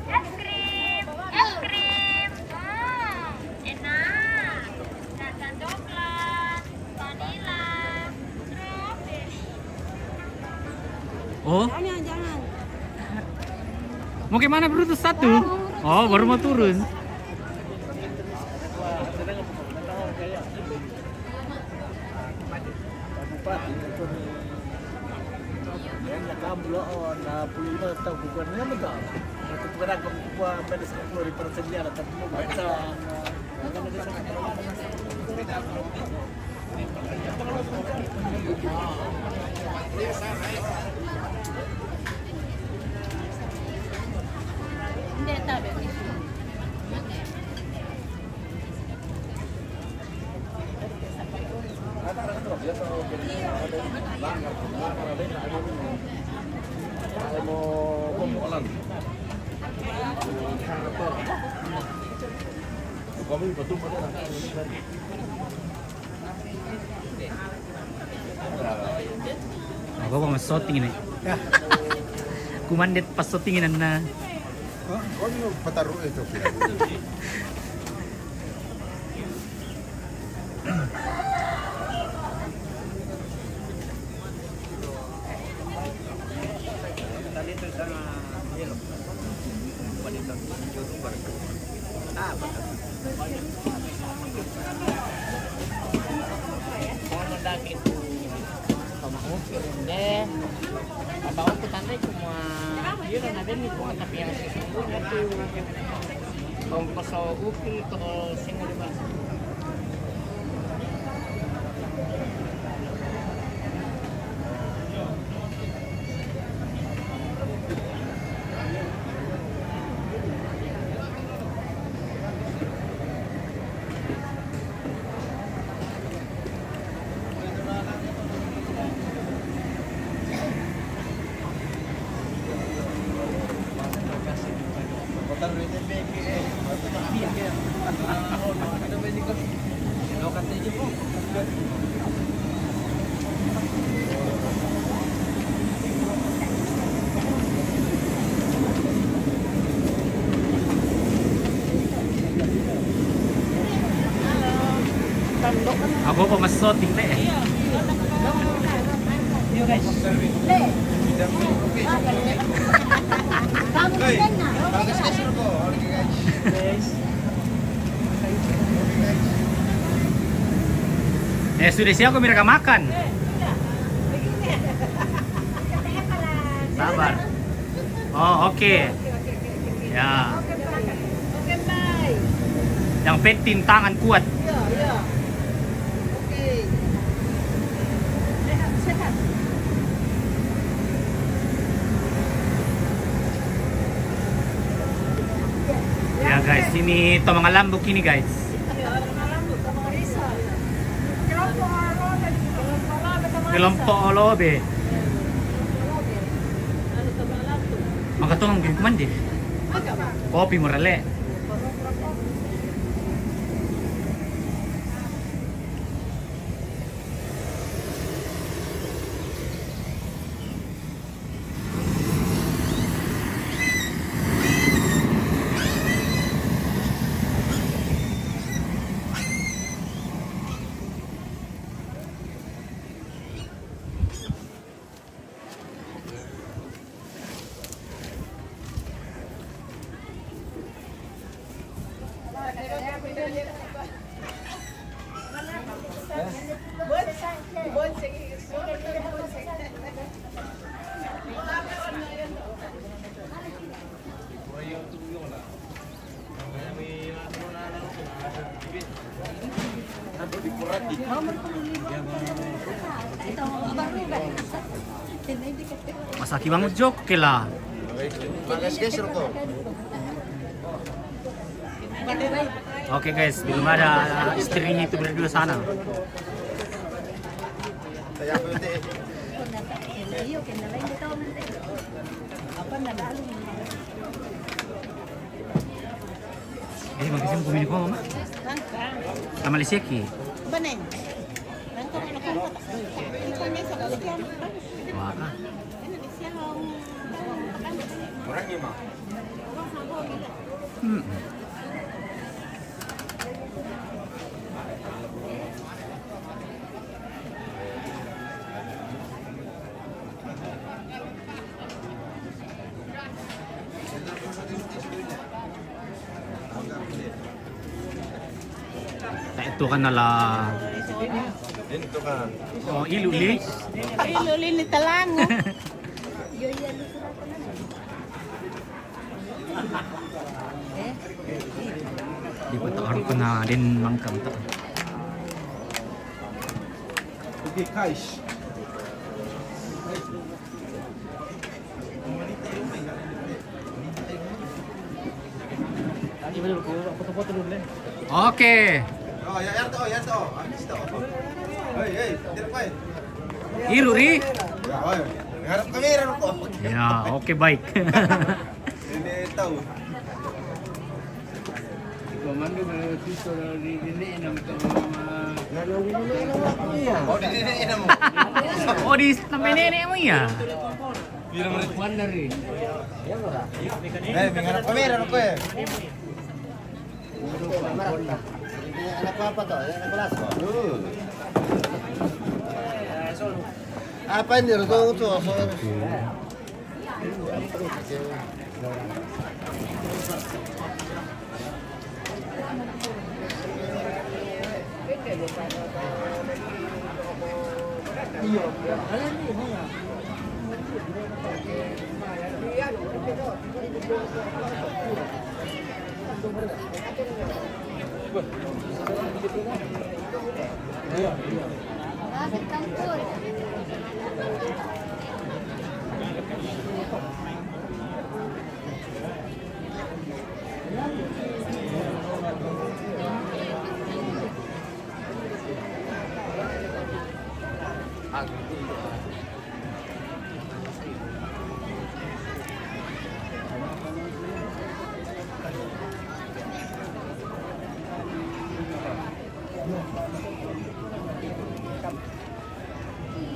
Es krim, es krim. Hmm, enak. Ada coklat, vanilla, strawberry. Oh? Jangan, jangan. Mau ke mana, Brutus? Satu? Oh, baru mau turun. Bupati, ya, na kamu lo, oh, na puluh lima tahun bukan, ya, betul. Itu bukan aku, bukan pada sepuluh di persediaan, tapi mau baca. Ako pa masoting ini. Kumandet pasoting ini na. Oh, kau ni pataruh itu. Pamaukir deh. Pamaukir tanda cuma, iya, ada nih, tapi yang sesungguhnya tuh. Kongkoso ukil to sing lima. Ako pa masoting na eh. Eh, sudah siap kami mereka makan. Sabar. Oh, oke. Ya. Yang penting tangan kuat. Ya, guys, ini to mga lambok ini, guys. Kelompok Olobe. Maka tolong gini kuman deh. Kopi murale. Masaki banget jok kela. Oke, guys, belum ada istrinya itu berdua sana. Eh, makasih mau kumini ko, mama. Sama liseki. Wah. Hmm. Itu kan ala. Oh, ilu li. Ilu li ni talango. Di ko taar ko na din mangkam ta. Okay, guys. Oke. Oh, ya, ya, to, ya, to. Amis to. Hei, hei, tidak baik. Iru ri. Ya, oh, ya. Harap kamera ko. Ya, oke, baik. Ini tahu. Komando may piso di dini na magkama. Oh, di dini na mo. Oh, di sa tabi nene mo iya. Bilang rin. Kuan na rin. Eh, may harap kamera ko eh. Anak ko apa to? Anak ko laso. Apa ini? Ito, ito, ito.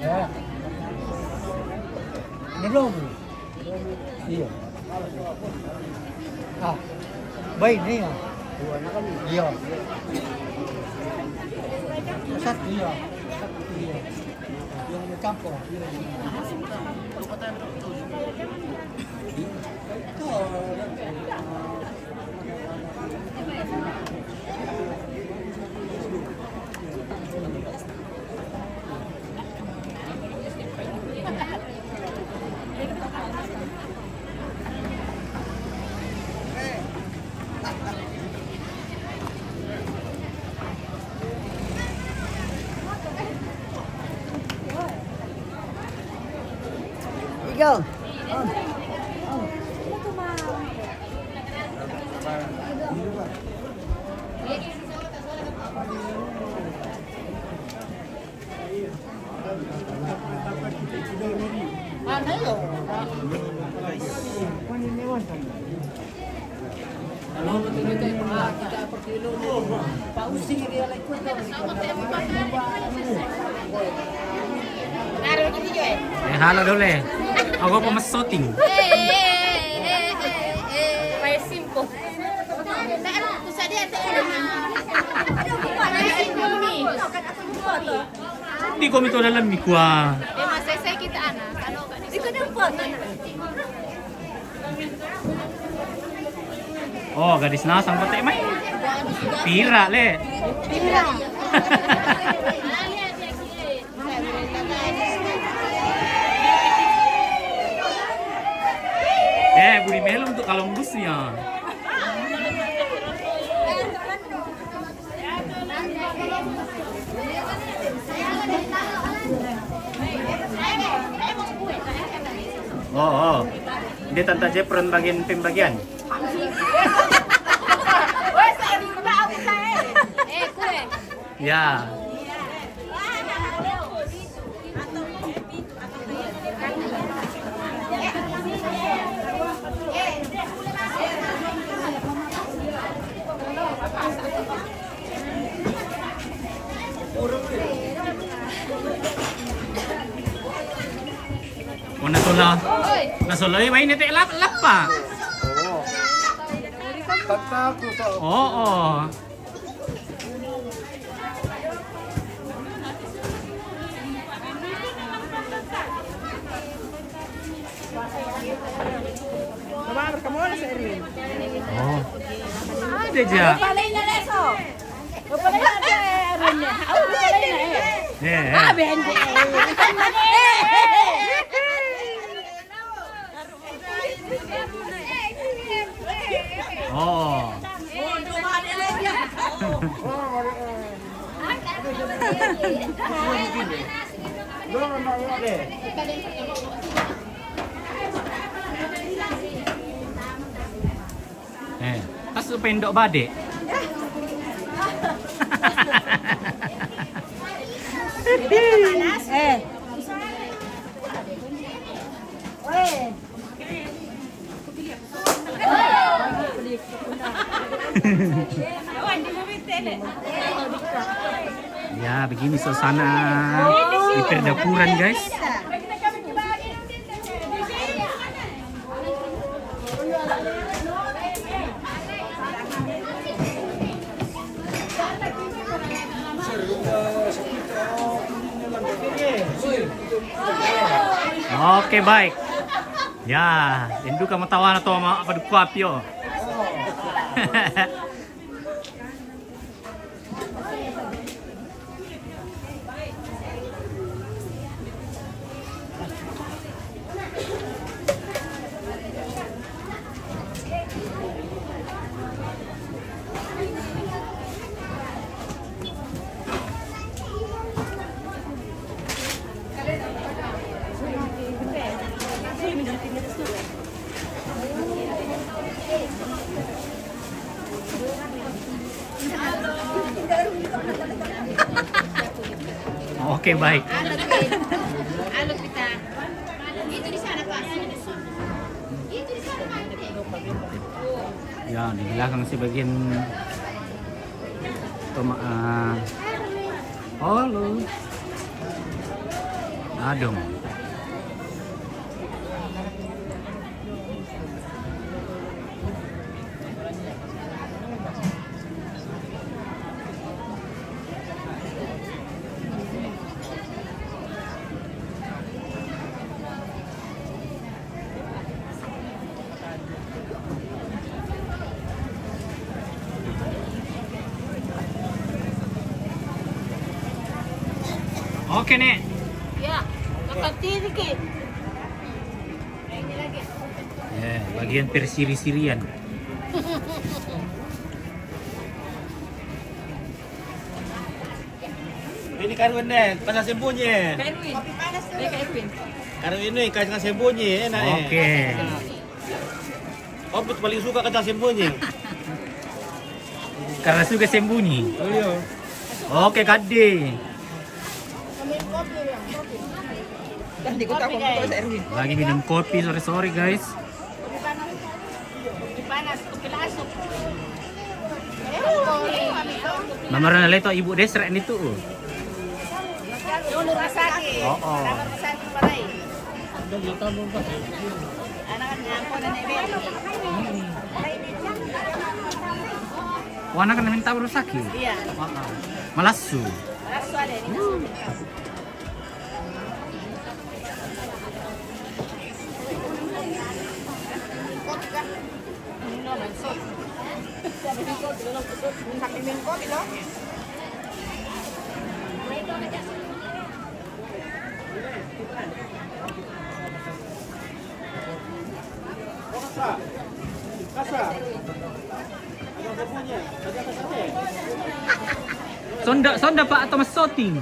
Ya. Ini belum. Iya. Ah. Baik ni ya. Iya. Satu ya. Iya. Ikaw. Eh, halo dole. Ako pa mas shooting. Pae simpo. Di ko mito dalam mi kwa. Di masesay kita, ana. Ano ka? Di ko na po. Oh, gadis na sang pati may. Pira le. Pira. Eh, buri melum tu kalau embus ni ya. Oh, oh. Hindi tanta Jefron bagian pembagian. Ya. Oh, nasola. Nasola, eh, main ito, lap-, lapa. Oo. Pagtago ka. Oo. Babar ka muna sa Erin. Oh. Ada dyan. Palay na leso. Palay na Erin. Aw, palay na eh. Eh, eh. Ah, behind the Oo. Eh, tas upendo bade. Eh. Weh. Ya, begini suasana di perdapuran, guys. Oke, baik. Ya, indu ka matawa na to, ma-, apa, duko apio. Okay, bye. Yan, di belakang sebagian Toma-, ah, halo. Adong. Oke, Nek. Ya, makan tiri ki. Ya, bagian persiri-sirian. Ini Karwin deh, pasang sembunyi. Karwin. Ini Karwin. Karwin ini kasih sembunyi, enak, eh. Oke. Om tuh paling suka kacang sembunyi. Karena suka sembunyi. Oh, iya. Oke, Kade. Kan di kota aku, Mas Erwin. Lagi minum kopi sore-sore, guys. Panas, kopi lasuk. Nomor leto Ibu Desrek ini tuh. Dulu rumah sakit. Oh, oh. Rumah sakit Parai. Anak-anak nyampo dan nenek. Wana kan minta rumah sakit. Iya. Malasu. Malasu ada di Sonda, sonda, Pak, atau mesoting?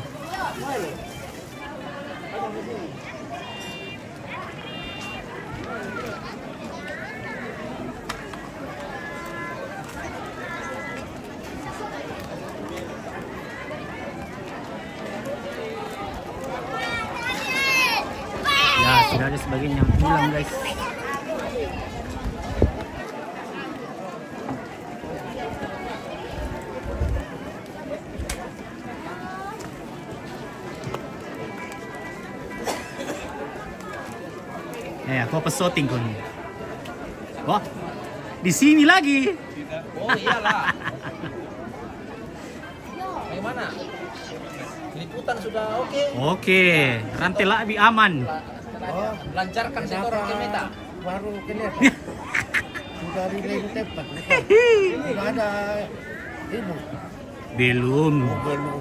Ya, sudah ada sebagian yang pulang, guys. Eh, aku apa syuting kau ni? Wah, di sini lagi. Oh, iyalah. Bagaimana? Liputan sudah oke? Oke, rantai labi aman. Oh, lancarkan situ orang ke Meta. Baru kena. Sudah di lain tempat. Sudah ada ibu. Belum. Oh, belum.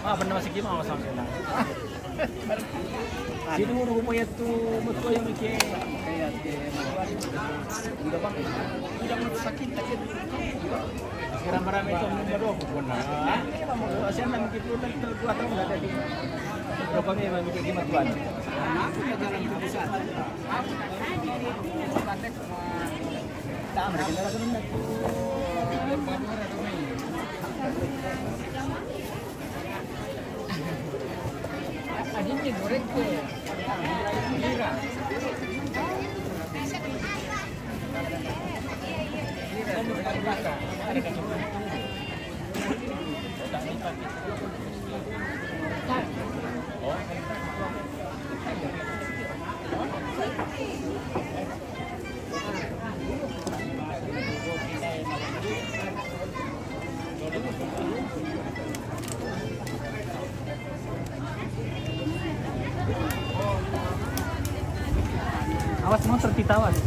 Ah, pernah masih gimana sama. Sino mo nagpupuya to, mas ko yung ike, kaya, ike, udah bang, udah mau sakit, sakit. Sekarang marami ito, ang numero ko po na. Kasi ang nang kipunan, ito, kuha tayo na dati. Pero kami, may mga kimatuan. Ako, nagkaroon ko sa. Tama, nagkaroon na. Awas motor kita, awas.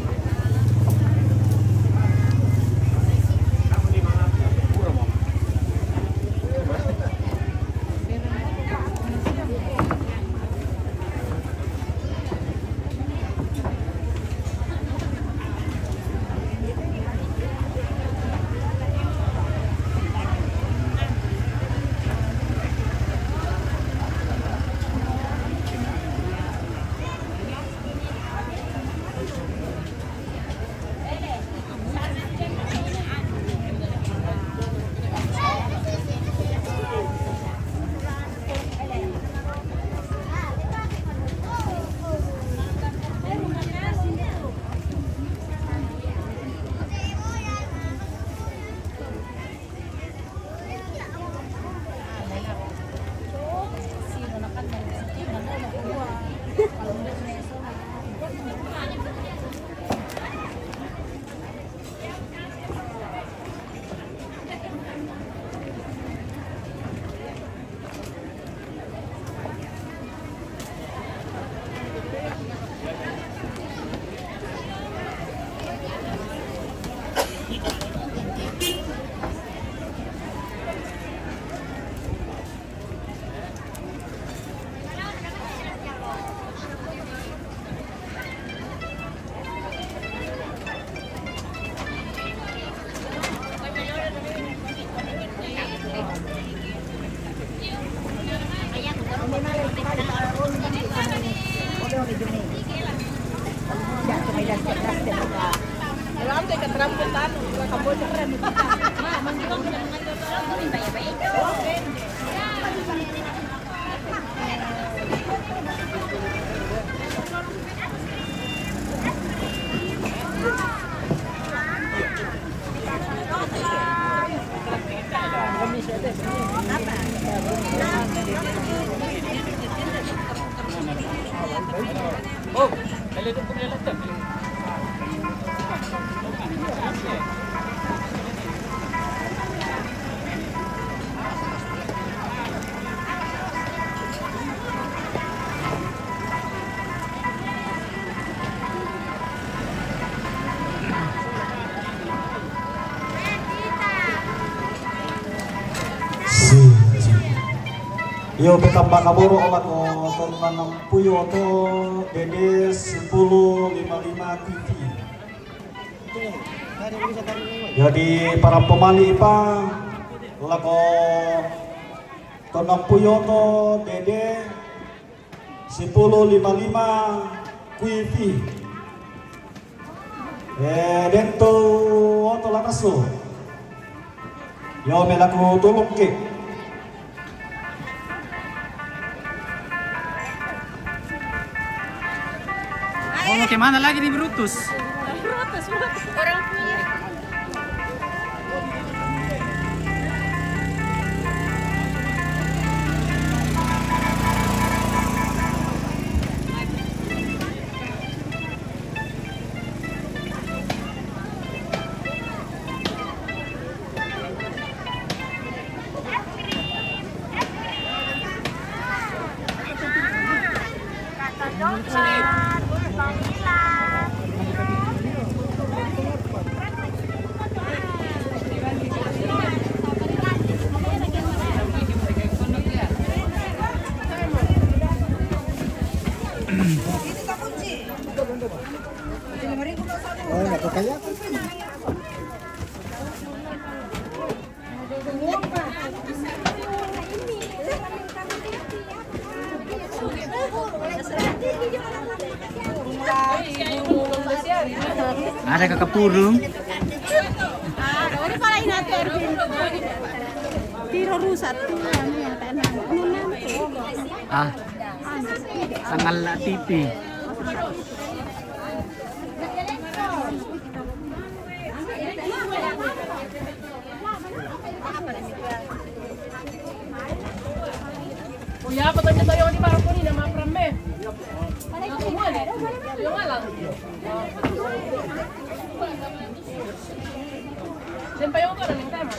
Siji. Iyo, pe tamba kaboro lako Tonang Puyoto, Dede sepuluh lima lima T V. Jadi, para pemali pa lako Tonang Puyoto, Dede sepuluh lima lima Q F I. Eh, dento oto lanaso. Iyo, me lako tulung ke. Mau ke mana lagi nih, Brutus? Brutus, Brutus. Orang punya. Ada kakak purung. Tiro rusak tu, anu yang tak enak. Ah, sangat lah tipi. Kuya, apa tanya tayo di para puni na mapram me? Yung alam. Siyempre yung ko na ng tama.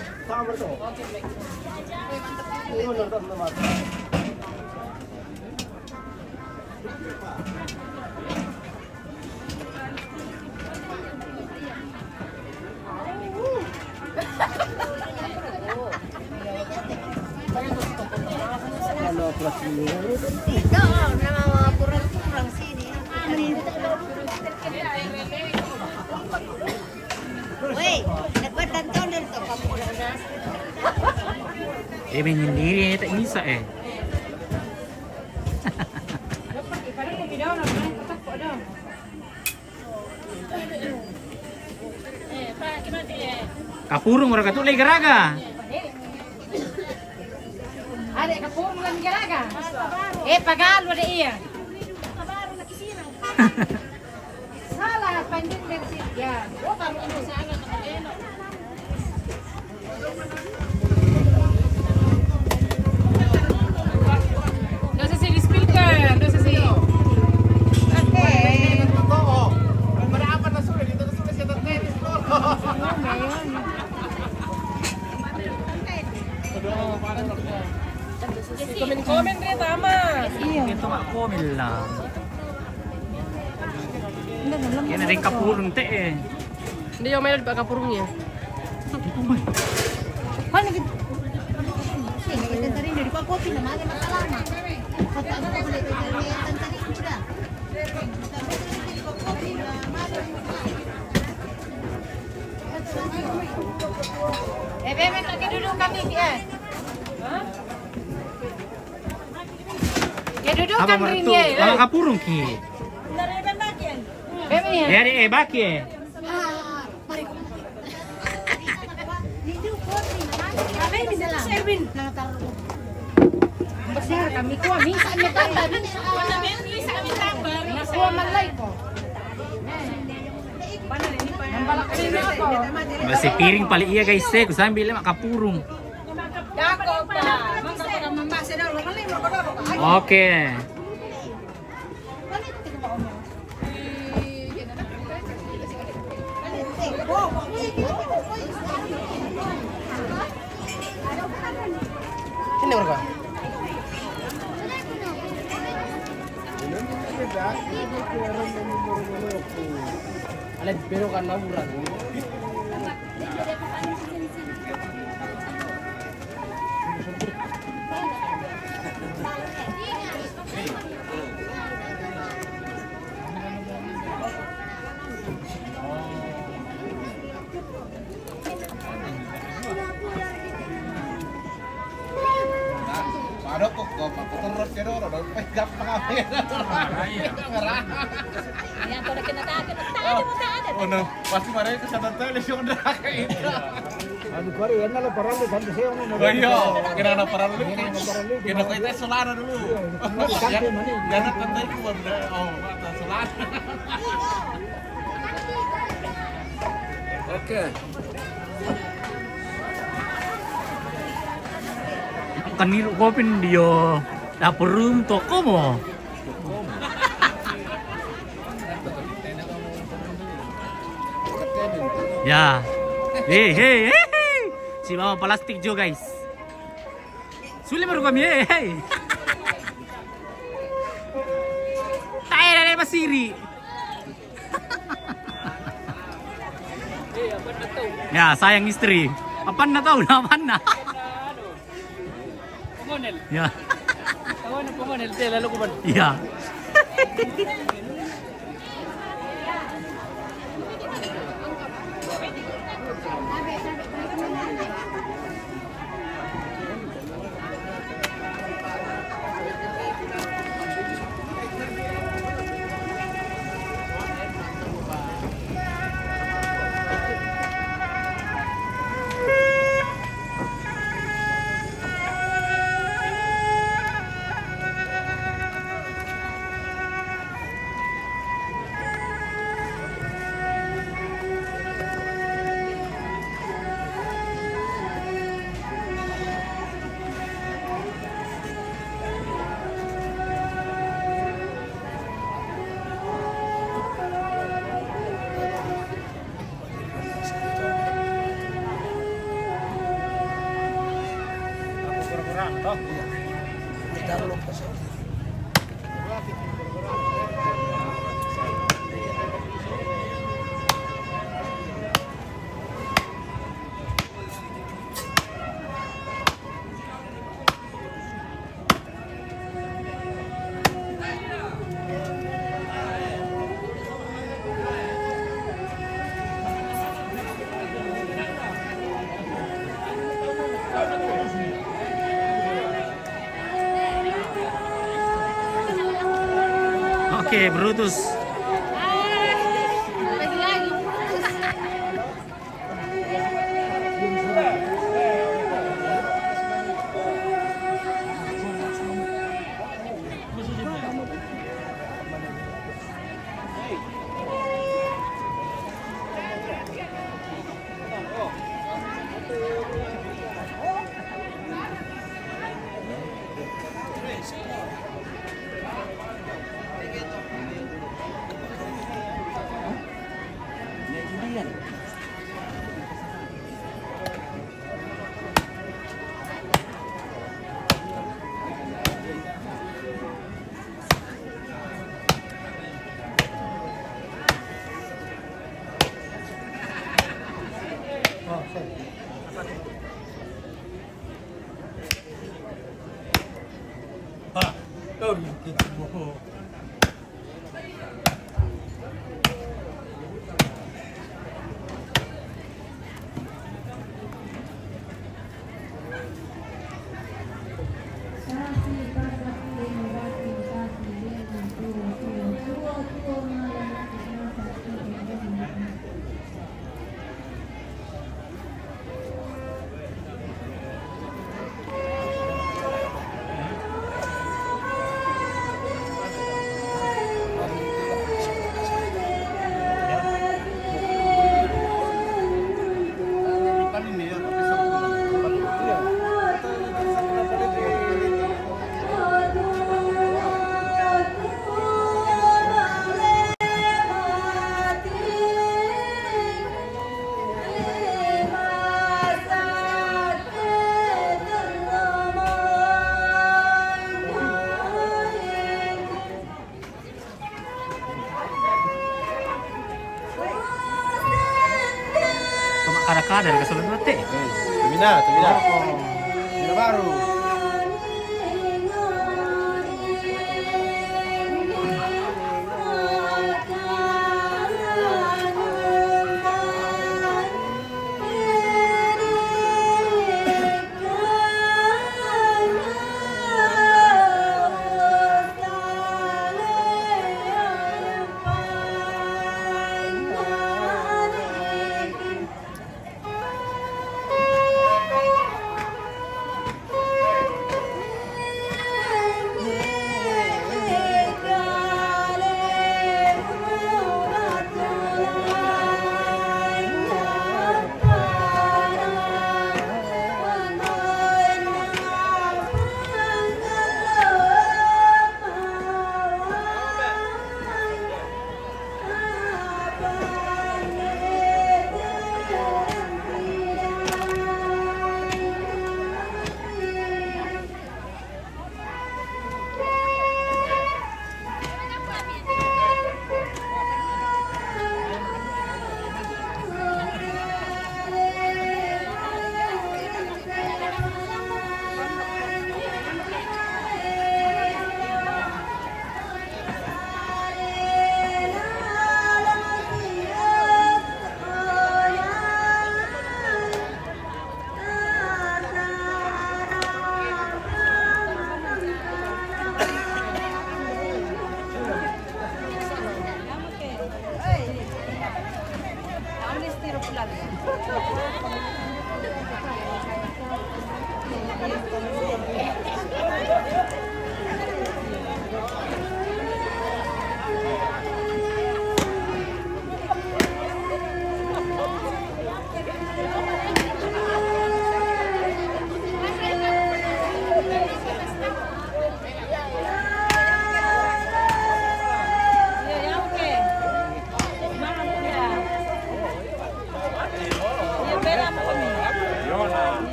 Ikaw, na mga kurang-kurang sini. Uy, nagbatantaw na ito. Kamu na na. Eh, may hindi rin ito isa eh. Kapurung ora katu lagi garaga. Ada kapurung lagi garaga. Eh, pagalu ada iya. Salah, panjang dari sini. Ya, gua baru ini sana. Doon sa si speaker, doon sa si... Komen, komen rin, tama. Iya. Ito nga, komen lang. Yan na rin kapulong te eh. Hindi, yung may nagpakapurong niya. Ano gid? Sino kita tadi dari Pak Kopi nama ada masalah mah. Kota aku boleh kita lihat tadi sudah. Eh, bebe, lagi duduk kami, eh. Ya, duduk kan rin ya. Mama kapurung ki. Bebe ya. Ya, eh, baki eh. Ah, mari ko. Kami bisa lang. Sherwin. Besar kami kuha. Minsan may tambal. Minsan. Kuha man lang ko. Ang balak din ako. Basi piring pali iya, guys, eh. Kung saan bila makapurong. Dako pa. Masa ka mamasa daw. Lumalim ako daw. Okay. Sino ka? Alay, pero ka na, mura. Ano ko, ko, pakuturot ka doon, ano? Ay, gampang ako yan. Ayan, tulad ka na tayo. Tayo mo tayo. Oh, no. Pasti marami ko sa tantay, lesyon na kayo. Ano, pare, yan na lang, parang may sante sa'yo, ano, Ayo, kailangan na parang ulit. Kailangan na parang ulit. Kailangan ko ito, solana dulu. Yan, yan ang tantay ko, wag na. Oh, bata, solana. Okay. Kaniro ko pin dio. Dapur room to ko mo. Ya. Hey, hey, hey, hey. Si mama plastic jo, guys. Sulit baru kami, hey, hey. Tayo na na masiri. Ya, sayang istri. Apan na tau, apan na. Pumonel. Ya. Tawa na pumonel, te, lalo ko ba? Ya. Okay, Brutus. Kada-kada dari kasih dua teh. Tumina, tumina. Tumina baru.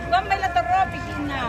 Gombe la toropi kina.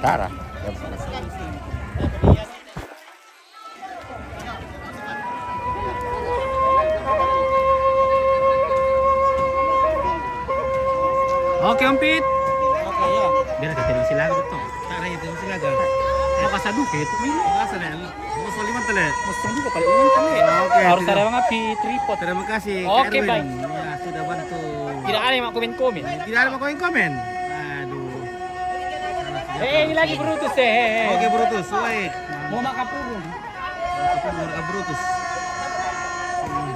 Tara. Oke, Ompit. Oke, ya. Biar kita isi lagu tuh. Tak ada itu isi lagu. Mau kasih duit itu, Min. Kasih deh. Mau soal lima tele. Kosong juga paling lima tele. Oke, harus tidak ada ngapi tripod. Terima kasih, Kak Oke, Erwin. Bang. Ya, sudah bantu. Tidak ada yang mau komen-komen. Tidak ada yang mau komen-komen. Aduh. Eh, ini lagi Brutus, eh, eh, eh. Oke, Brutus, baik. Mau makan purung. Makan purung, makan Brutus. Hmm.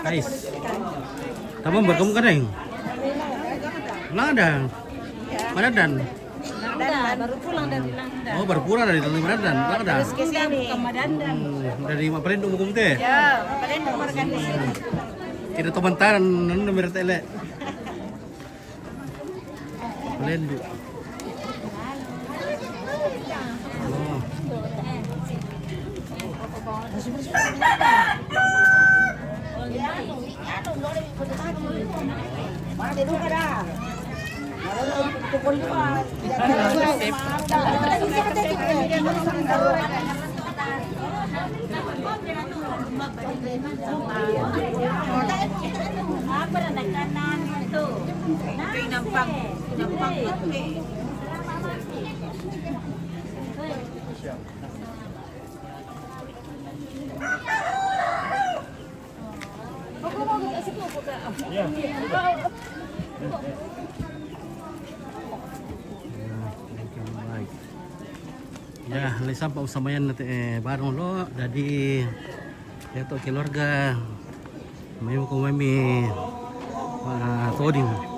Guys, tamam berkamu kadang? Langadang. Madadan. Langadang, baru pulang dari Langadang. Oh, baru pulang dari Langadang. Langadang. Terus ke sini. Bukan Madadan. Hmm, dari Mapalendu hukum teh. Ya, Mapalendu marga di sini. Kita teman taran, nanu merah tele. Mapalendu. Oh. Ya, lai sampa usamayan nate, eh, barong lo, jadi ya to keluarga, mai ko mami, ah, toding.